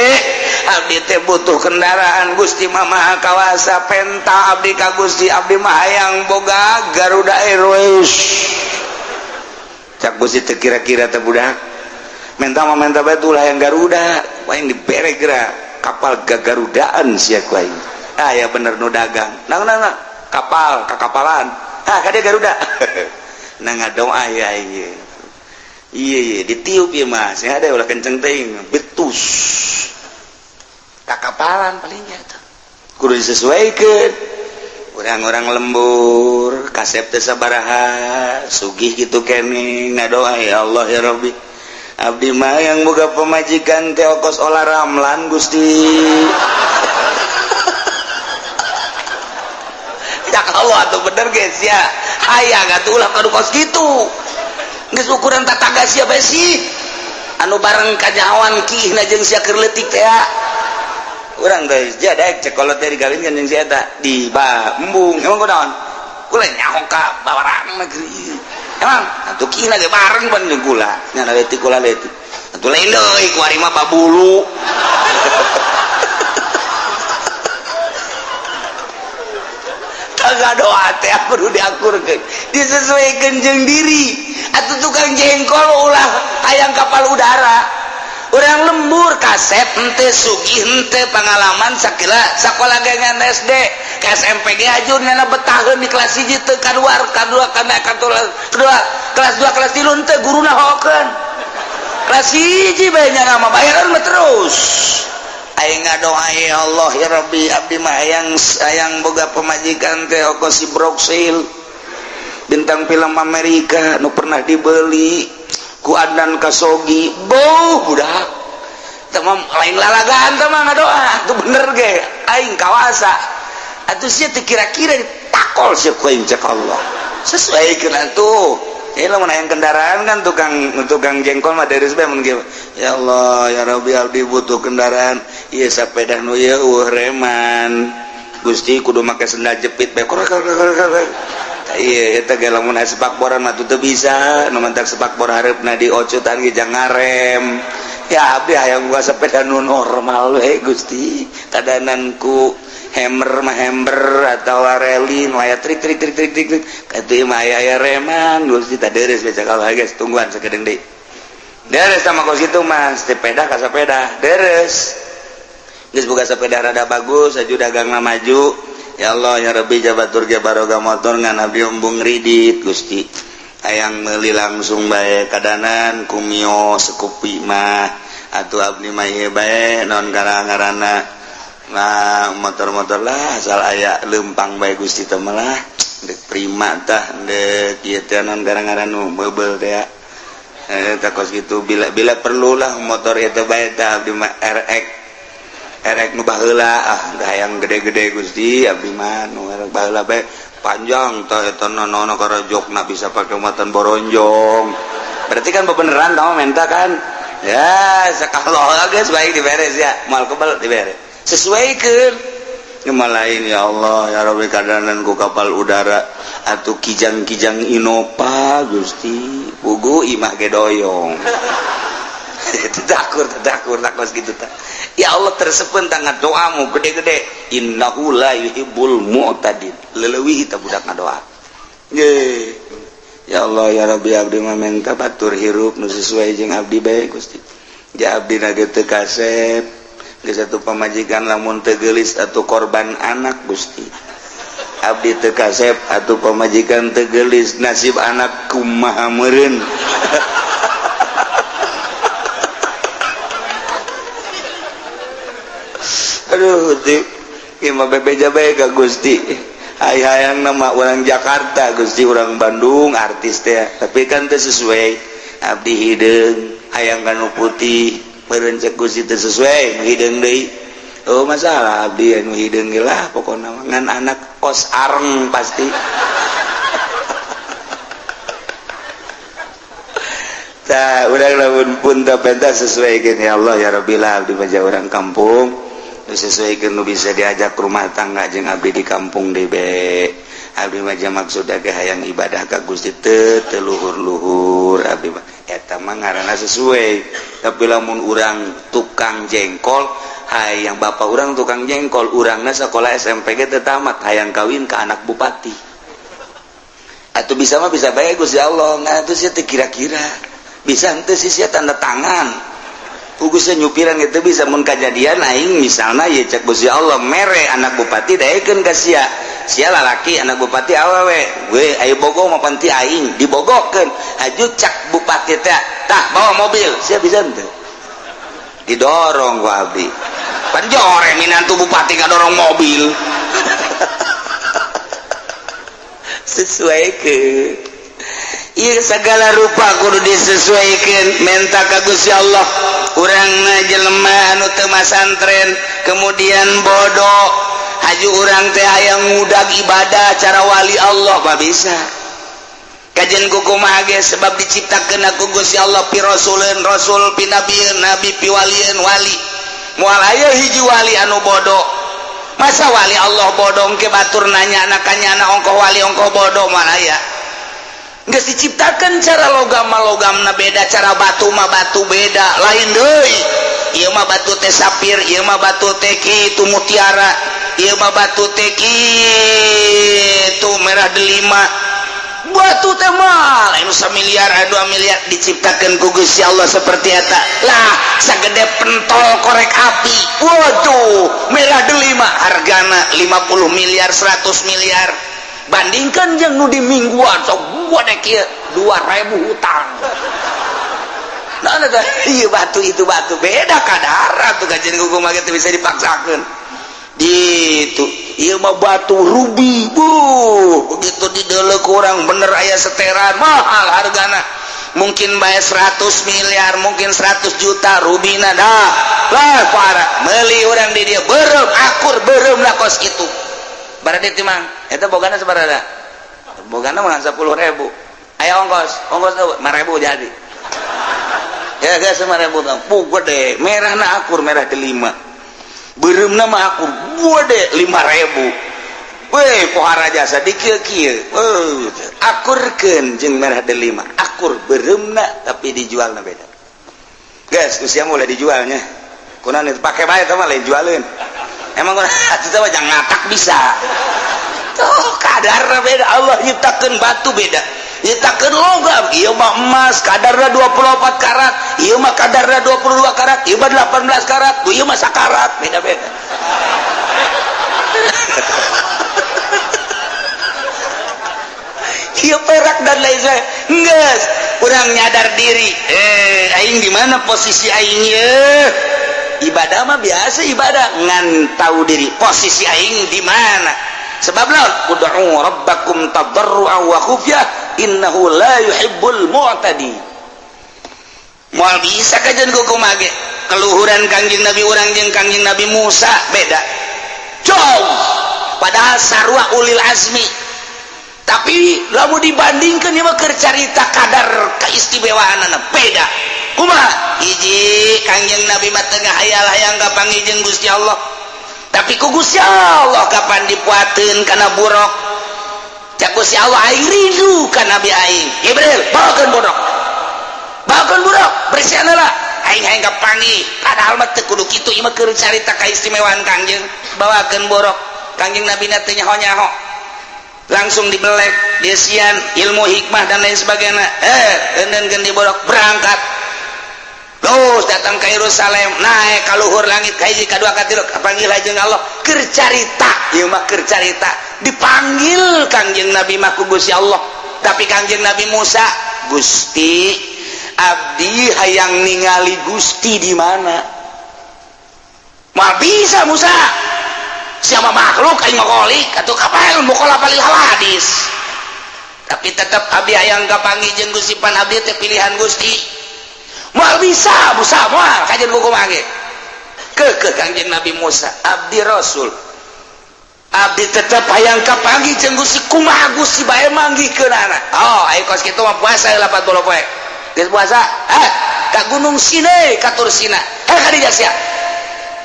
A: Abdi teh butuh kendaraan Gusti mah maha kawasa, penta abdi ka Gusti, abdi mah hayang boga Garuda Airways. Cak Gusti teh kira-kira teh budak. Menta mah menta bae ulah yang Garuda, aing dibere geura kapal gagarudaan sia ku aing. Ah ya bener nu dagang. Nah, nah, nah. Kapal, kakapalan. Ah kade Garuda. Nah ngadoa ya iya. Iya iya ditiup ya mas. Ya ada ulah kenceng teuing, betus. Kakapalan palingnya tuh. Kudu disesuaikan. Orang-orang lembur, kasep teh sabaraha, sugih gitu kene ngadoa ya Allah ya Rabbi. Abdi mah yang boga pemajikan teh kos Olla Ramlan Gusti. Ya Allah atuh bener guys ya. Hayang atuh ulah kadu kos kitu. Geus ukuran tataga sia bae sih. Anu bareng kanyawan kihna jeung sia keur leutik teh. Urang teh jadaek cek kolot teh digawinkeun jeung si eta di embung. Emang kunaon? Kula nyaho ka bawarang negeri. Emang atuh kihna ge bareng pan jeung kula. Nya leutik kula leutik. Atuh lain deui ku ari mah babulu. Kagak doa teh kudu diakurkeun, disesuaikan jeung diri. Atuh tukang jengkol ulah hayang kapal udara. Urang lembur kasep henteu sugih henteu pengalaman sakila sakola ge ngan SD ke SMP ge ajun nyana betaheun di kelas 1 teu kaluar kadua kana kedua kelas 2 kelas 3 henteu guruna hokeun. Kelas 1 bae nyana mah bayaran mah terus. Aing ngadoa ya Allah ya Rabbi abdi mah hayang hayang boga pemajikan teh oko si Broksil bintang film Amerika nu pernah dibeli ku Adnan Kasogi beuh budak teh mah lain lalagaan teh mah ngadoa tuh bener ge aing kawasa atuh sia teh kira-kira ditakol sia ku aing cek Allah sesuaikeun atuh. Ini lamun hayang kendaraan kan tukang jengkol mah deres bae mun kieu. Ya Allah ya Rabbi abdi butuh kendaraan. Ieu sapeda nu ieu eueuh reman. Gusti kudu make sendal jepit bae. Ieu eta ge lamun aya sepakboran mah teu bisa, nu mantak sepakbor hareupna diocutan ge jang ngarem. Ya abdi hayang boga sepeda nu normal we Gusti. Kadanan ku hammer mah hammer atau reli nu aya trik trik trik trik trik trik katuh mah aya aya reman Gusti tah deres bae cakal guys tungguan sakedeung deui. Deres sama kos kitu mah sepeda ka sepeda deres. Geus boga sepeda rada bagus aju dagangna maju. Ya Allah ya Rabbi jabatur ge baroga motor ngan abdi embung ridit Gusti. Hayang meuli langsung bae kadanan ku Mio Scoopy mah atuh abdi mah ieu bae naon ngaranna. Nah motor-motor lah asal aya lempang bae Gusti teh mah lah deuk prima tah deuk ieu teh naon ngaran nu meubel teh tah kos kitu bila bila perlulah motor ieu teh bae tah abdi mah RX RX nu baheula ah hayang gede-gede Gusti abdi mah nu RX baheula bae panjang tah eta nono karajokna bisa pake muatan boronjong berarti kan bebeneran tah menta kan ya sakalo geus baik diberes ya moal kebel diberes sesuaikan. Lain ya Allah ya Rabbi kadanan ku kapal udara atau kijang-kijang Innova Gusti pugu imah ge doyong. Takur takur takos gitu ta. Ya Allah tersepen tangan doamu gede-gede innahu la yuhibbul mu'tadin leleuwih ta budak ngadoa. Ye ya Allah ya Rabbi abdi mah menta batur hirup nu sesuai jeung abdi bae Gusti. Ja abdi na ge teu kasep geus satu pamajikan lamun teu geulis atuh korban anak Gusti. Abdi teu kasep atuh pamajikan teu geulis nasib anak kumaha meureun. Aduh Gusti ieu mah bebeja bae ka Gusti. Hayang nama orang Jakarta Gusti orang Bandung artis teh tapi kan teu sesuai abdi hideung hayang kanu putih meureun cek Gusti teu sesuai hideung deui. Oh masalah abdi anu hideung ge lah pokona ngan anak kos areng pasti. Tah urang lamun pun teu pentas sesuaikeun ya Allah ya Rabbi lah abdi mah urang kampung sesuaikan nu bisa diajak rumah tangga jeung abdi di kampung debe. Abdi mah maksudna ge hayang ibadah ka Gusti teu teu luhur-luhur abdi mah eta mah ngaranna sesuai. Tapi lamun urang tukang jengkol hayang bapak urang tukang jengkol urangna sakola SMP ge teu tamat hayang kawin ka anak bupati atuh bisa mah bisa bae Gusti Allah ngan atuh sia teu kira-kira bisa henteu sih sia tanda tangan Gusnya nyupiran itu bisa mun kajadian aing misalnya ya cek Gusti Allah mere anak bupati daekeun ka sia sia lalaki anak bupati awewe we ayo bogo mah panti aing dibogokeun haju cak bupati teh tah bawa mobil sia bisa henteu didorong ku abdi pan jore minantu bupati ngadorong mobil. Sesuaikeun ieu segala rupa kudu disesuaikan menta ka Gusti Allah. Urang jelema anu teu masantren kemudian bodoh haju urang teh hayang ngudag ibadah cara wali Allah mah bisa kajen kumaha ge sebab diciptakeun ku Gusti Allah pi rasuleun rasul pi nabieun nabi pi walieun wali moal aya hiji wali anu bodoh. Masa wali Allah bodoh ke batur nanya anaknya anak ongkoh wali ongkoh bodoh moal aya. Geus diciptakan cara logam mah logamna beda, cara batu mah batu beda, lain deui. Ieu mah batu teh sapir, ieu mah batu teh kitu mutiara, ieu mah batu teh kitu merah delima. Batu teh mah lain samiliar, 2 miliar diciptakeun ku Gusti Allah seperti eta. Lah, sagede pentol korek api. Waduh, merah delima hargana 50 miliar, 100 miliar. Bandingkan jeung nu di mingguan sok gua dek ieu 2000 hutang. Nah, nah, ieu batu itu batu beda kadar atuh kajian kumaha ge teu bisa dipaksakeun. Gitu. Ieu mah batu rubi. Buh, begitu dideuleu ku urang bener aya seteran mahal hargana. Mungkin bae 100 miliar, mungkin 100 juta rubina dah. Lah parah, meuli urang di dieu beureum akur beureum lah kos kitu. Berarti timang, eta bogana sabaraha? Bogana mah 10.000. Aya ongkos, ongkos 5.000 jadi. Ya geus 5.000 tah. Puh gede, merahna akur merah delima. Beureumna mah akur gede 5.000. Weh pohara jasa di kieu-kieu. Weh, akurkeun jeung merah delima. Akur beureumna tapi dijualna beda. Geus usia mulai dijualnya. Kunaon itu pake bae teh mah lain jualeun. Emang atuh mah jangan ngatak bisa. Tuh kadarna beda, Allah nyiptakeun batu beda. Nyiptakeun logam, ieu mah emas kadarna 24 karat, ieu mah kadarna 22 karat, ieu mah 18 karat, ieu mah sakarat, beda-beda. Ieu perak dan lain sebagainya. Geus, urang nyadar diri, aing di mana posisi aing ieu? Ibadah mah biasa ibadah ngan tahu diri posisi aing di mana. Sebab lawan ud'u rabbakum tadarruan wa khufyah innahu la yuhibbul mu'tadin. Moal bisa kajian kumaha ge keluhuran Kangjeng Nabi urang jeung Kangjeng Nabi Musa beda jauh padahal sarua ulil azmi tapi lamun dibandingkeun ieu mah keur carita kadar keistimewaanana beda. Kumaha hiji Kangjeng Nabi mah teu ngahayal hayang kapanggih jeung Gusti Allah. Tapi Tapi ku Gusti Allah kapan dipuateun kana buraq? Cak Gusti Allah, aing rindu ka Nabi aing. Jibril, bawakeun buraq, bawakeun buraq, bersihan lah, aing hayang kapanggih. Padahal mah teu kudu kitu, ieu mah keur carita kaistimewaan Kangjeng. Bawakeun buraq, Kangjeng Nabi na teu nyaho-nyaho, langsung dibelek desian ilmu hikmah dan lain sebagainya. Eundeunkeun di buraq, berangkat terus datang ke Yerusalem, naik ka luhur langit ka hiji, ka dua, ka tilu, kapanggil jeung Allah. Keur carita ieu mah, keur carita dipanggil Kangjeng Nabi mah ku Gusti Allah. Tapi Kangjeng Nabi Musa, "Gusti, abdi hayang ningali Gusti di mana?" "Moal bisa, Musa, siapa makhluk, aing ngolik atau kapal mukhalafah lil hawadis." "Tapi tetap abdi hayang kapanggih jeung Gusti, pan abdi teh pilihan Gusti." "Moal bisa, Musa, moal kajian buku manggil." Ke Kangjeng Nabi Musa, "Abdi Rasul, abdi tetep hayang kapanggih jeung Gusti. Kumaha Gusti bae manggihkeunana?" "Oh, ayo kos kitu mah puasa 80 poe. Geus puasa, eh, ka Gunung Sinai, ka Tursina, eh, ka dieu sia."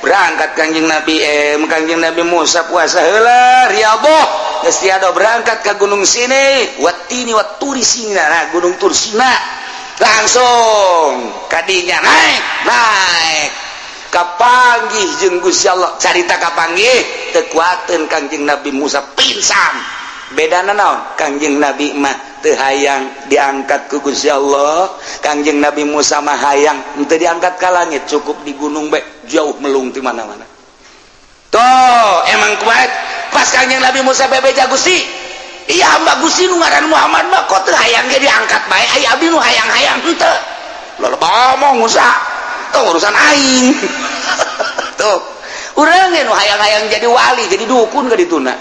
A: Berangkat Kangjeng Nabi, Kangjeng Nabi Musa puasa heula, riyadhah, geus tiada, berangkat ke Gunung Sinai, watini waturi Sina. Nah, Gunung Tursina, langsung kadinya naik naik, kapanggih jeung Gusti Allah. Carita kapanggih, teu kuateun Kangjeng Nabi Musa, pingsan. Bedana naon? Kangjeng Nabi mah teu hayang diangkat ku Gusti Allah, Kangjeng Nabi Musa mah hayang henteu diangkat ka langit, cukup di gunung bae, jauh melung di mana-mana. Tuh, emang kuat. Pas Kangjeng Nabi Musa bebeja, "Gusti, iya hamba Gusti nu ngaran Muhammad mah kok teu hayang ge diangkat bae, ai abdi nu hayang-hayang henteu." Loba ngomong Musa tuh, urusan aing tuh. Urang ge nu hayang-hayang jadi wali, jadi dukun ka dituna.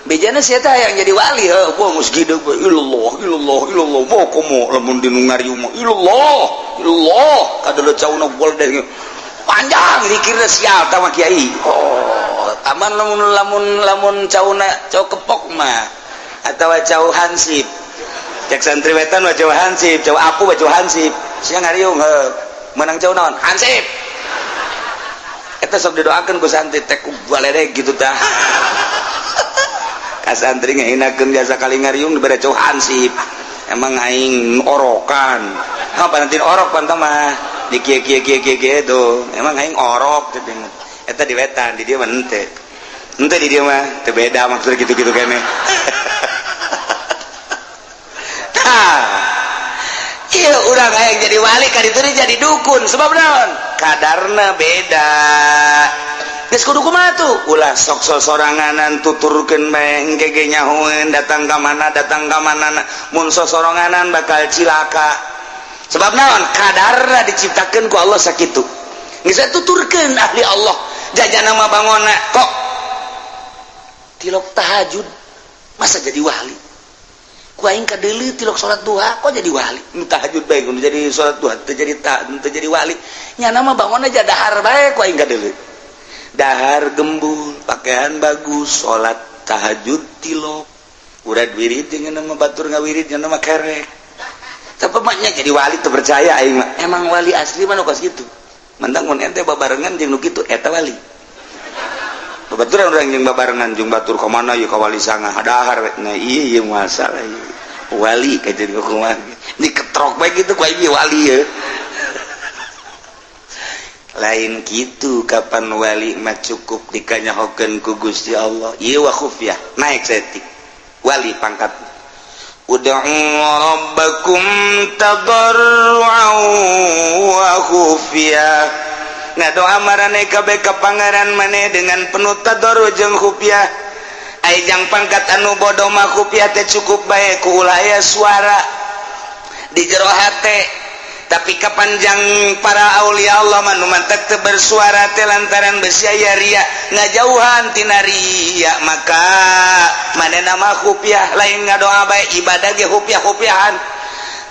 A: Bejana sia teh hayang jadi wali, heuh, gua geus gede bae, ilallah ilallah ilallah, mau komo lamun di nu ngariung mah ilallah ilallah, kadeuleut cauna gol deh panjang dikirna sial tah mah kiai. Oh, aman lamun lamun lamun cauna cau kepok mah atau cau hansip. Cek santri wetan mah cau hansip, cau apu mah cau hansip. Sia ngariung heuh, menang cau naon? Hansip. Eta sok didoakeun ku santri teh ku baledek gitu tah. Ka santri ngahinakeun jasa kali ngariung dibere cau hansip. Emang aing orokan? Apa nanti orok pantah mah di kieu kieu kieu kieu kieu tuh. Emang aing orok teh? Eta di wetan, di dieu mah henteu. Henteu, di dieu mah teu beda maksudnya gitu-gitu keneh. Tah, iya, urang hayang jadi wali, ka ditu jadi dukun. Sebab naon? Kadarna beda. Geus kudu kumaha tuh? Ulah sok sosoranganan, tuturkeun bae, engke ge nyahoeun datang ka mana, datang ka mana. Mun sosoronganan bakal cilaka. Sebab naon? Kadarna diciptakeun ku Allah sakitu. Geus tuturkeun ahli Allah. Jajana mah bangona kok tilok tahajud masa jadi wali? Ku aing kadeuleu tilok salat duha kok jadi wali? Nu tahajud bae nu jadi salat duha teu jadi, ta teu jadi wali. Nyana mah bangunna aja dahar bae, ku aing kadeuleu dahar gembul, pakaian bagus, salat tahajud tilok, urat wirid dengan nama batur ngawirid nama kerek, tapi maknya jadi wali tuh. Percaya aing mah, emang wali asli mah nu kos kitu. Mentang mun ente babarengan jeung nu kitu, eta wali. Babaturan urang jeung babarengan jeung batur ka mana ieu, ka wali sanga dahar we. Nah, iya ieu masalah ieu wali ka jadi kumaha, diketrok bae gitu ku aing wali ya lain gitu. Kapan wali mah cukup dikanyahokeun ku Gusti Allah. Ieu wa khufyah, naik saeutik wali pangkat. Ud'u rabbakum tadarru'an wa khufyah. Ngadoa marane kabeh ka Pangeran maneh dengan penuh tadarru jeung khufyah. Ai jang pangkat anu bodoh mah khufyah teh cukup bae ku ulah aya suara di jero hate. Tapi kapanjang para aulia Allah mah nu mantak teu bersuara teh lantaran besi aya ria, ngajauhan tina ria, maka manehna mah khufiah. Lain ngadoa bae, ibadah ge khufiah-khufiahan.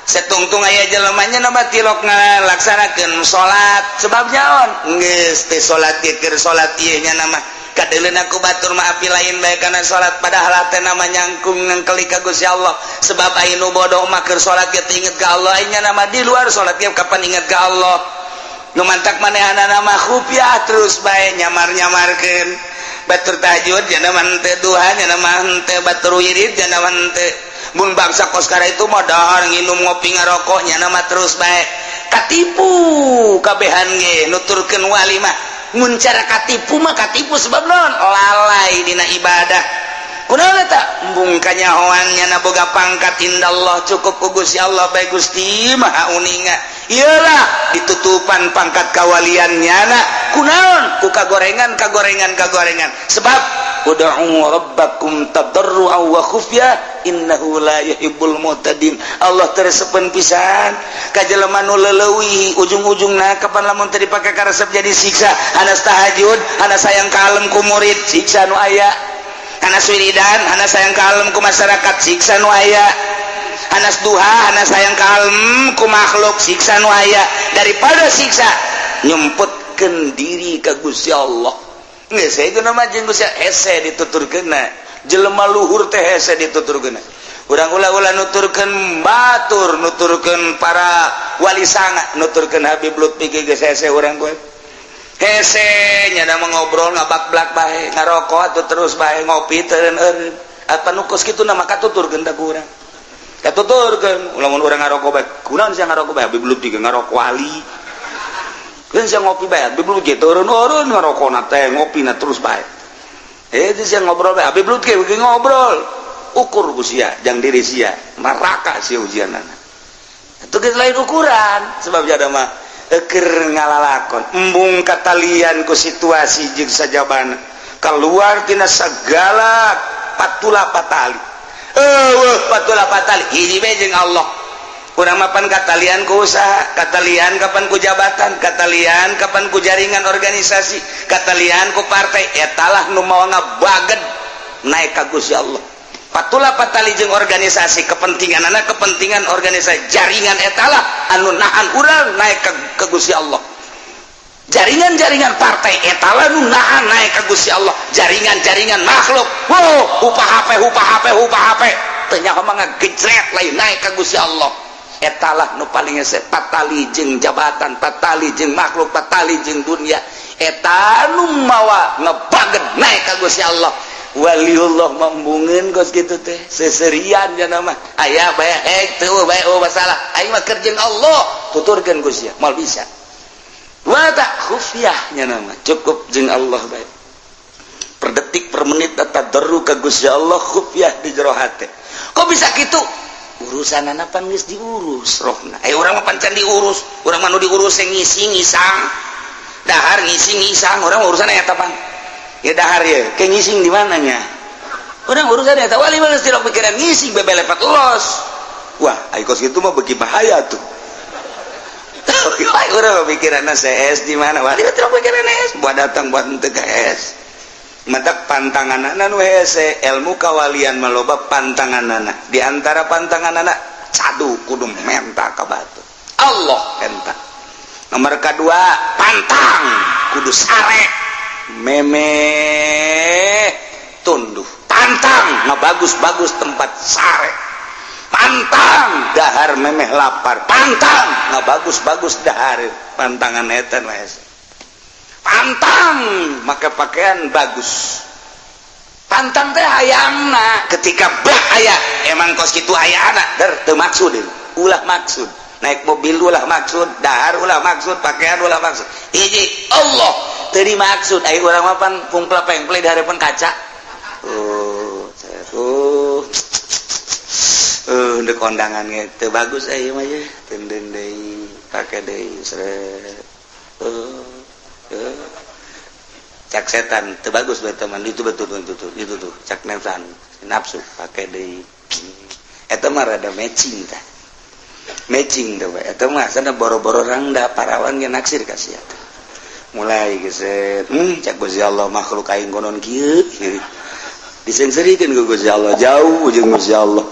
A: Setungtung aya jelemanya nama tilok ngalaksanakeun salat, sebab nyaon geus teh salat ge keur salat ieu nya nama kadeuleun aku batur mah api lain bae kana salat, padahal teh nama nyangkung nangkeli ka Gusti Allah. Sebab aya nu bodoh mah keur salat ge teu inget ka Allah, nya nama di luar salat ge kapan inget ka Allah. Nu mantak manehanana mah khufiah, terus bae nyamar-nyamarkeun. Batur tahajud nya mah henteu, duha nya mah henteu, batur wirid nya mah henteu. Mun bangsa koskara itu mah dahar, nginum, ngopi, ngarokok nya mah terus bae. Katipu kabehan ge nuturkeun wali mah. Mun cara katipu mah katipu sebab naon? Lalai dina ibadah. Kunaon eta? Embung kanyahoan nyana boga pangkat indallah, cukup ku Gusti Allah bae. Gusti Maha Uninga. Iyalah, ditutupan pangkat kawalian nyana kunaon? Ku kagorengan, kagorengan, kagorengan. Sebab ud'u rabbakum tadarruan wa khufyah innahu la yuhibbul mu'tadin. Allah teu resepeun pisan ka jelema nu leuwih ujung-ujungna. Kapan lamun teu dipake karesep jadi siksa. Hanas tahajud, hanas sayang kalem ku murid, siksa nu aya. Hanas wiridan, hanas sayang kalem ku masyarakat, siksa nu aya. Hanas duha, hanas sayang kalem ku makhluk, siksa nu aya. Daripada siksa, nyemputkeun diri ka Gusti Allah. Geus itu nama jeung Gusti hese dituturkeunna. Jelema luhur teh hese dituturkeunna. Urang ulah-ulah nuturkeun batur, nuturkeun para wali sanga, nuturkeun Habib Lutfi ge geus hese. Urang gue hese nya mah ngobrol ngabak-blak bae, ngarokok atuh terus bae, ngopi teu eureun. Apa nu kos kitu nama katuturkeun tah ku urang? Katuturkeun lamun urang ngarokok bae, kunaon sia ngarokok bae? Habib Lutfi ge ngarokok wali. Kan sia ngopi bae, Habib Lutfi turun-turun ngarokokna teh, ngopina terus bae. Eh, itu sia ngobrol bae, Habib Lutfi ge ngobrol. Ukur ku sia jang diri sia, neraka sia ujianana. Itu geus lain ukuran sebab jada mah eker ngalalakon. Embung katalian ku situasi jeung sajabana, keluar tina segala patula patali. Eueuh patula patali, hiji bae jeung Allah. Urang mapan katalian ku usaha, katalian kapan ku jabatan, katalian kapan ku jaringan organisasi, katalian ku partai. Etalah nu mawa ngabaged naik ka Gusti Allah. Patula patali jeung organisasi, kepentingan anak, kepentingan organisasi, jaringan, etalah anu nahan urang naik ke Gusti Allah. Jaringan-jaringan partai etalah nu nahan naik ke Gusti Allah. Jaringan-jaringan makhluk, wow, hupa HP, hupa HP, hupa HP, ternyata mah ngagejret lain naik ke Gusti Allah. Etalah nu paling hese. Patali jeung jabatan, patali jeung makhluk, patali jeung dunia, eta nu mawa ngebaget naik ka Gusti Allah. Waliullah mambungeun kos kitu teh seserian nya mah aya bae, hek teu bae, oh masalah aing mah keur jeung Allah. Tuturkeun Gusti moal bisa wa tak khufiyah nya nama cukup jeung Allah bae. Per detik, per menit tadarru ka Gusti Allah, khufiyah di jero hate. Kok bisa kitu? Urusan pan geus diurus rohna. Eh, urang mah pan can diurus. Urang mah nu diurus yang ngising ngisang, dahar ngising ngisang. Urang urusan eta pan ya dahar ya ke ngising di mananya. Urang urusan eta. Wali mah geus tidak pikiran ngising, bebe lepat los. Wah, ai kos kitu mah beuki bahaya tuh. Urang mah pikiran CS di mana. Wali mah tidak pikiran S buat datang buat henteu ka S. Matak pantanganana nu hese. Ilmu kawalian maloba pantanganana. Di antara pantanganana, cadu kudu menta ka batur, Allah menta. Nomor kedua, pantang kudu sare memeh tunduh, pantang bagus-bagus tempat sare, pantang dahar memeh lapar, pantang nggak bagus-bagus dahar. Pantangan eta nu hese. Pantang maka pakaian bagus, pantang teh hayangna ketika bah aya emang kos kitu aya anak der teu maksud, ulah maksud naik mobil, ulah maksud dahar, ulah maksud pakaian, ulah maksud. Hiji Allah teu dimaksud. Ayo, urang mah pan pungpla pengple di hadapan kaca. Oh, oh, ndek kondangan ge teu bagus aya mah ye, teunden deui, pake deui, seret. Cak setan teu bagus bae teman itu, betul betul itu itu tuh cak nafsu, nafsu pake deui. Eta mah rada matching tah, matching tuh. Eta mah sana boro-boro rangda, parawan ge naksir ka sia. Mulai geset, cak Gusti Allah, makhluk aing konon kieu disengserikeun ku Gusti Allah, jauh jeung Gusti Allah.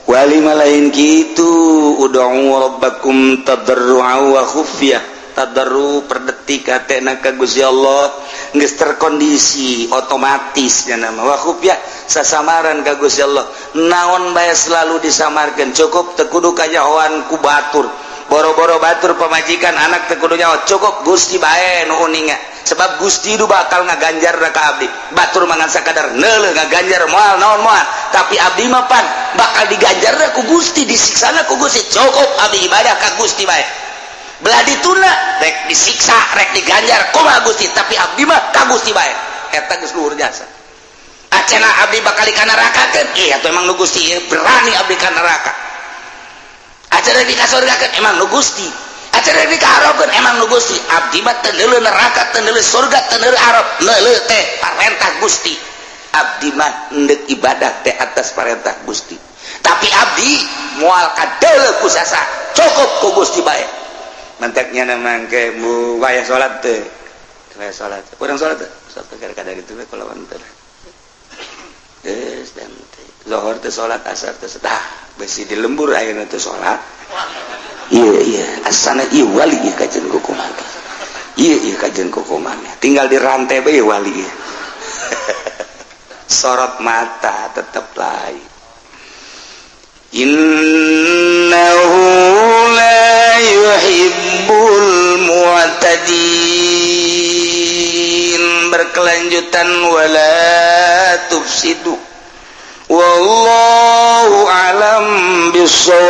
A: Wali mah lain kitu. Ud'u rabbakum tadarru'a wa khufyah. Tadarru per detik hatena ka Gusti Allah geus terkondisi otomatis nya nama. Wa khufyah, sasamaran ka Gusti Allah. Naon bae selalu disamarkeun, cukup teu kudu kanyahoan ku batur. Boro-boro batur, pamajikan, anak teu kudu nyaho, cukup Gusti bae nu uninga, sebab Gusti itu bakal ngaganjar ka abdi. Batur mangan sakadar neuleuh ngaganjar moal naon moal, tapi abdi mah pan bakal diganjar ku Gusti, disiksana ku Gusti. Cukup abdi ibadah ka Gusti bae. Belah dituna rek disiksa, rek diganjar kumaha Gusti, tapi abdi mah ka Gusti bae. Eta geus luhur jasa. Acena abdi bakal ka neraka kan, iya atuh emang nu Gusti berani abdi ka neraka. Acena di kasurgakeun, emang nu Gusti. Acena di kaarobkeun, emang nu Gusti. Abdi mah teu neuleuh neraka, teu neuleuh surga, teu neuleuh arob, neuleuh teh parentah Gusti. Abdi mah endek ibadah teh atas parentah Gusti, tapi abdi moal kadeuleuh ku sasa, cukup ku Gusti bae. Mantaknya mangke mu wayah salat teh, wayah salat urang salat teh sok kadang itu kalau teh geus dan zuhur teh salat, asar teh dah besi di lembur ayeuna teh salat. Iya iya, asana ieu wali ieu kajen kukumaha, iya iya kajen kukumaha, tinggal di rantai bae wali ieu. Sorot mata tetep lain. Innahu la yuhibbul mu'tadin. Berkelanjutan, wala tufsidu, wallahu alam bisawab.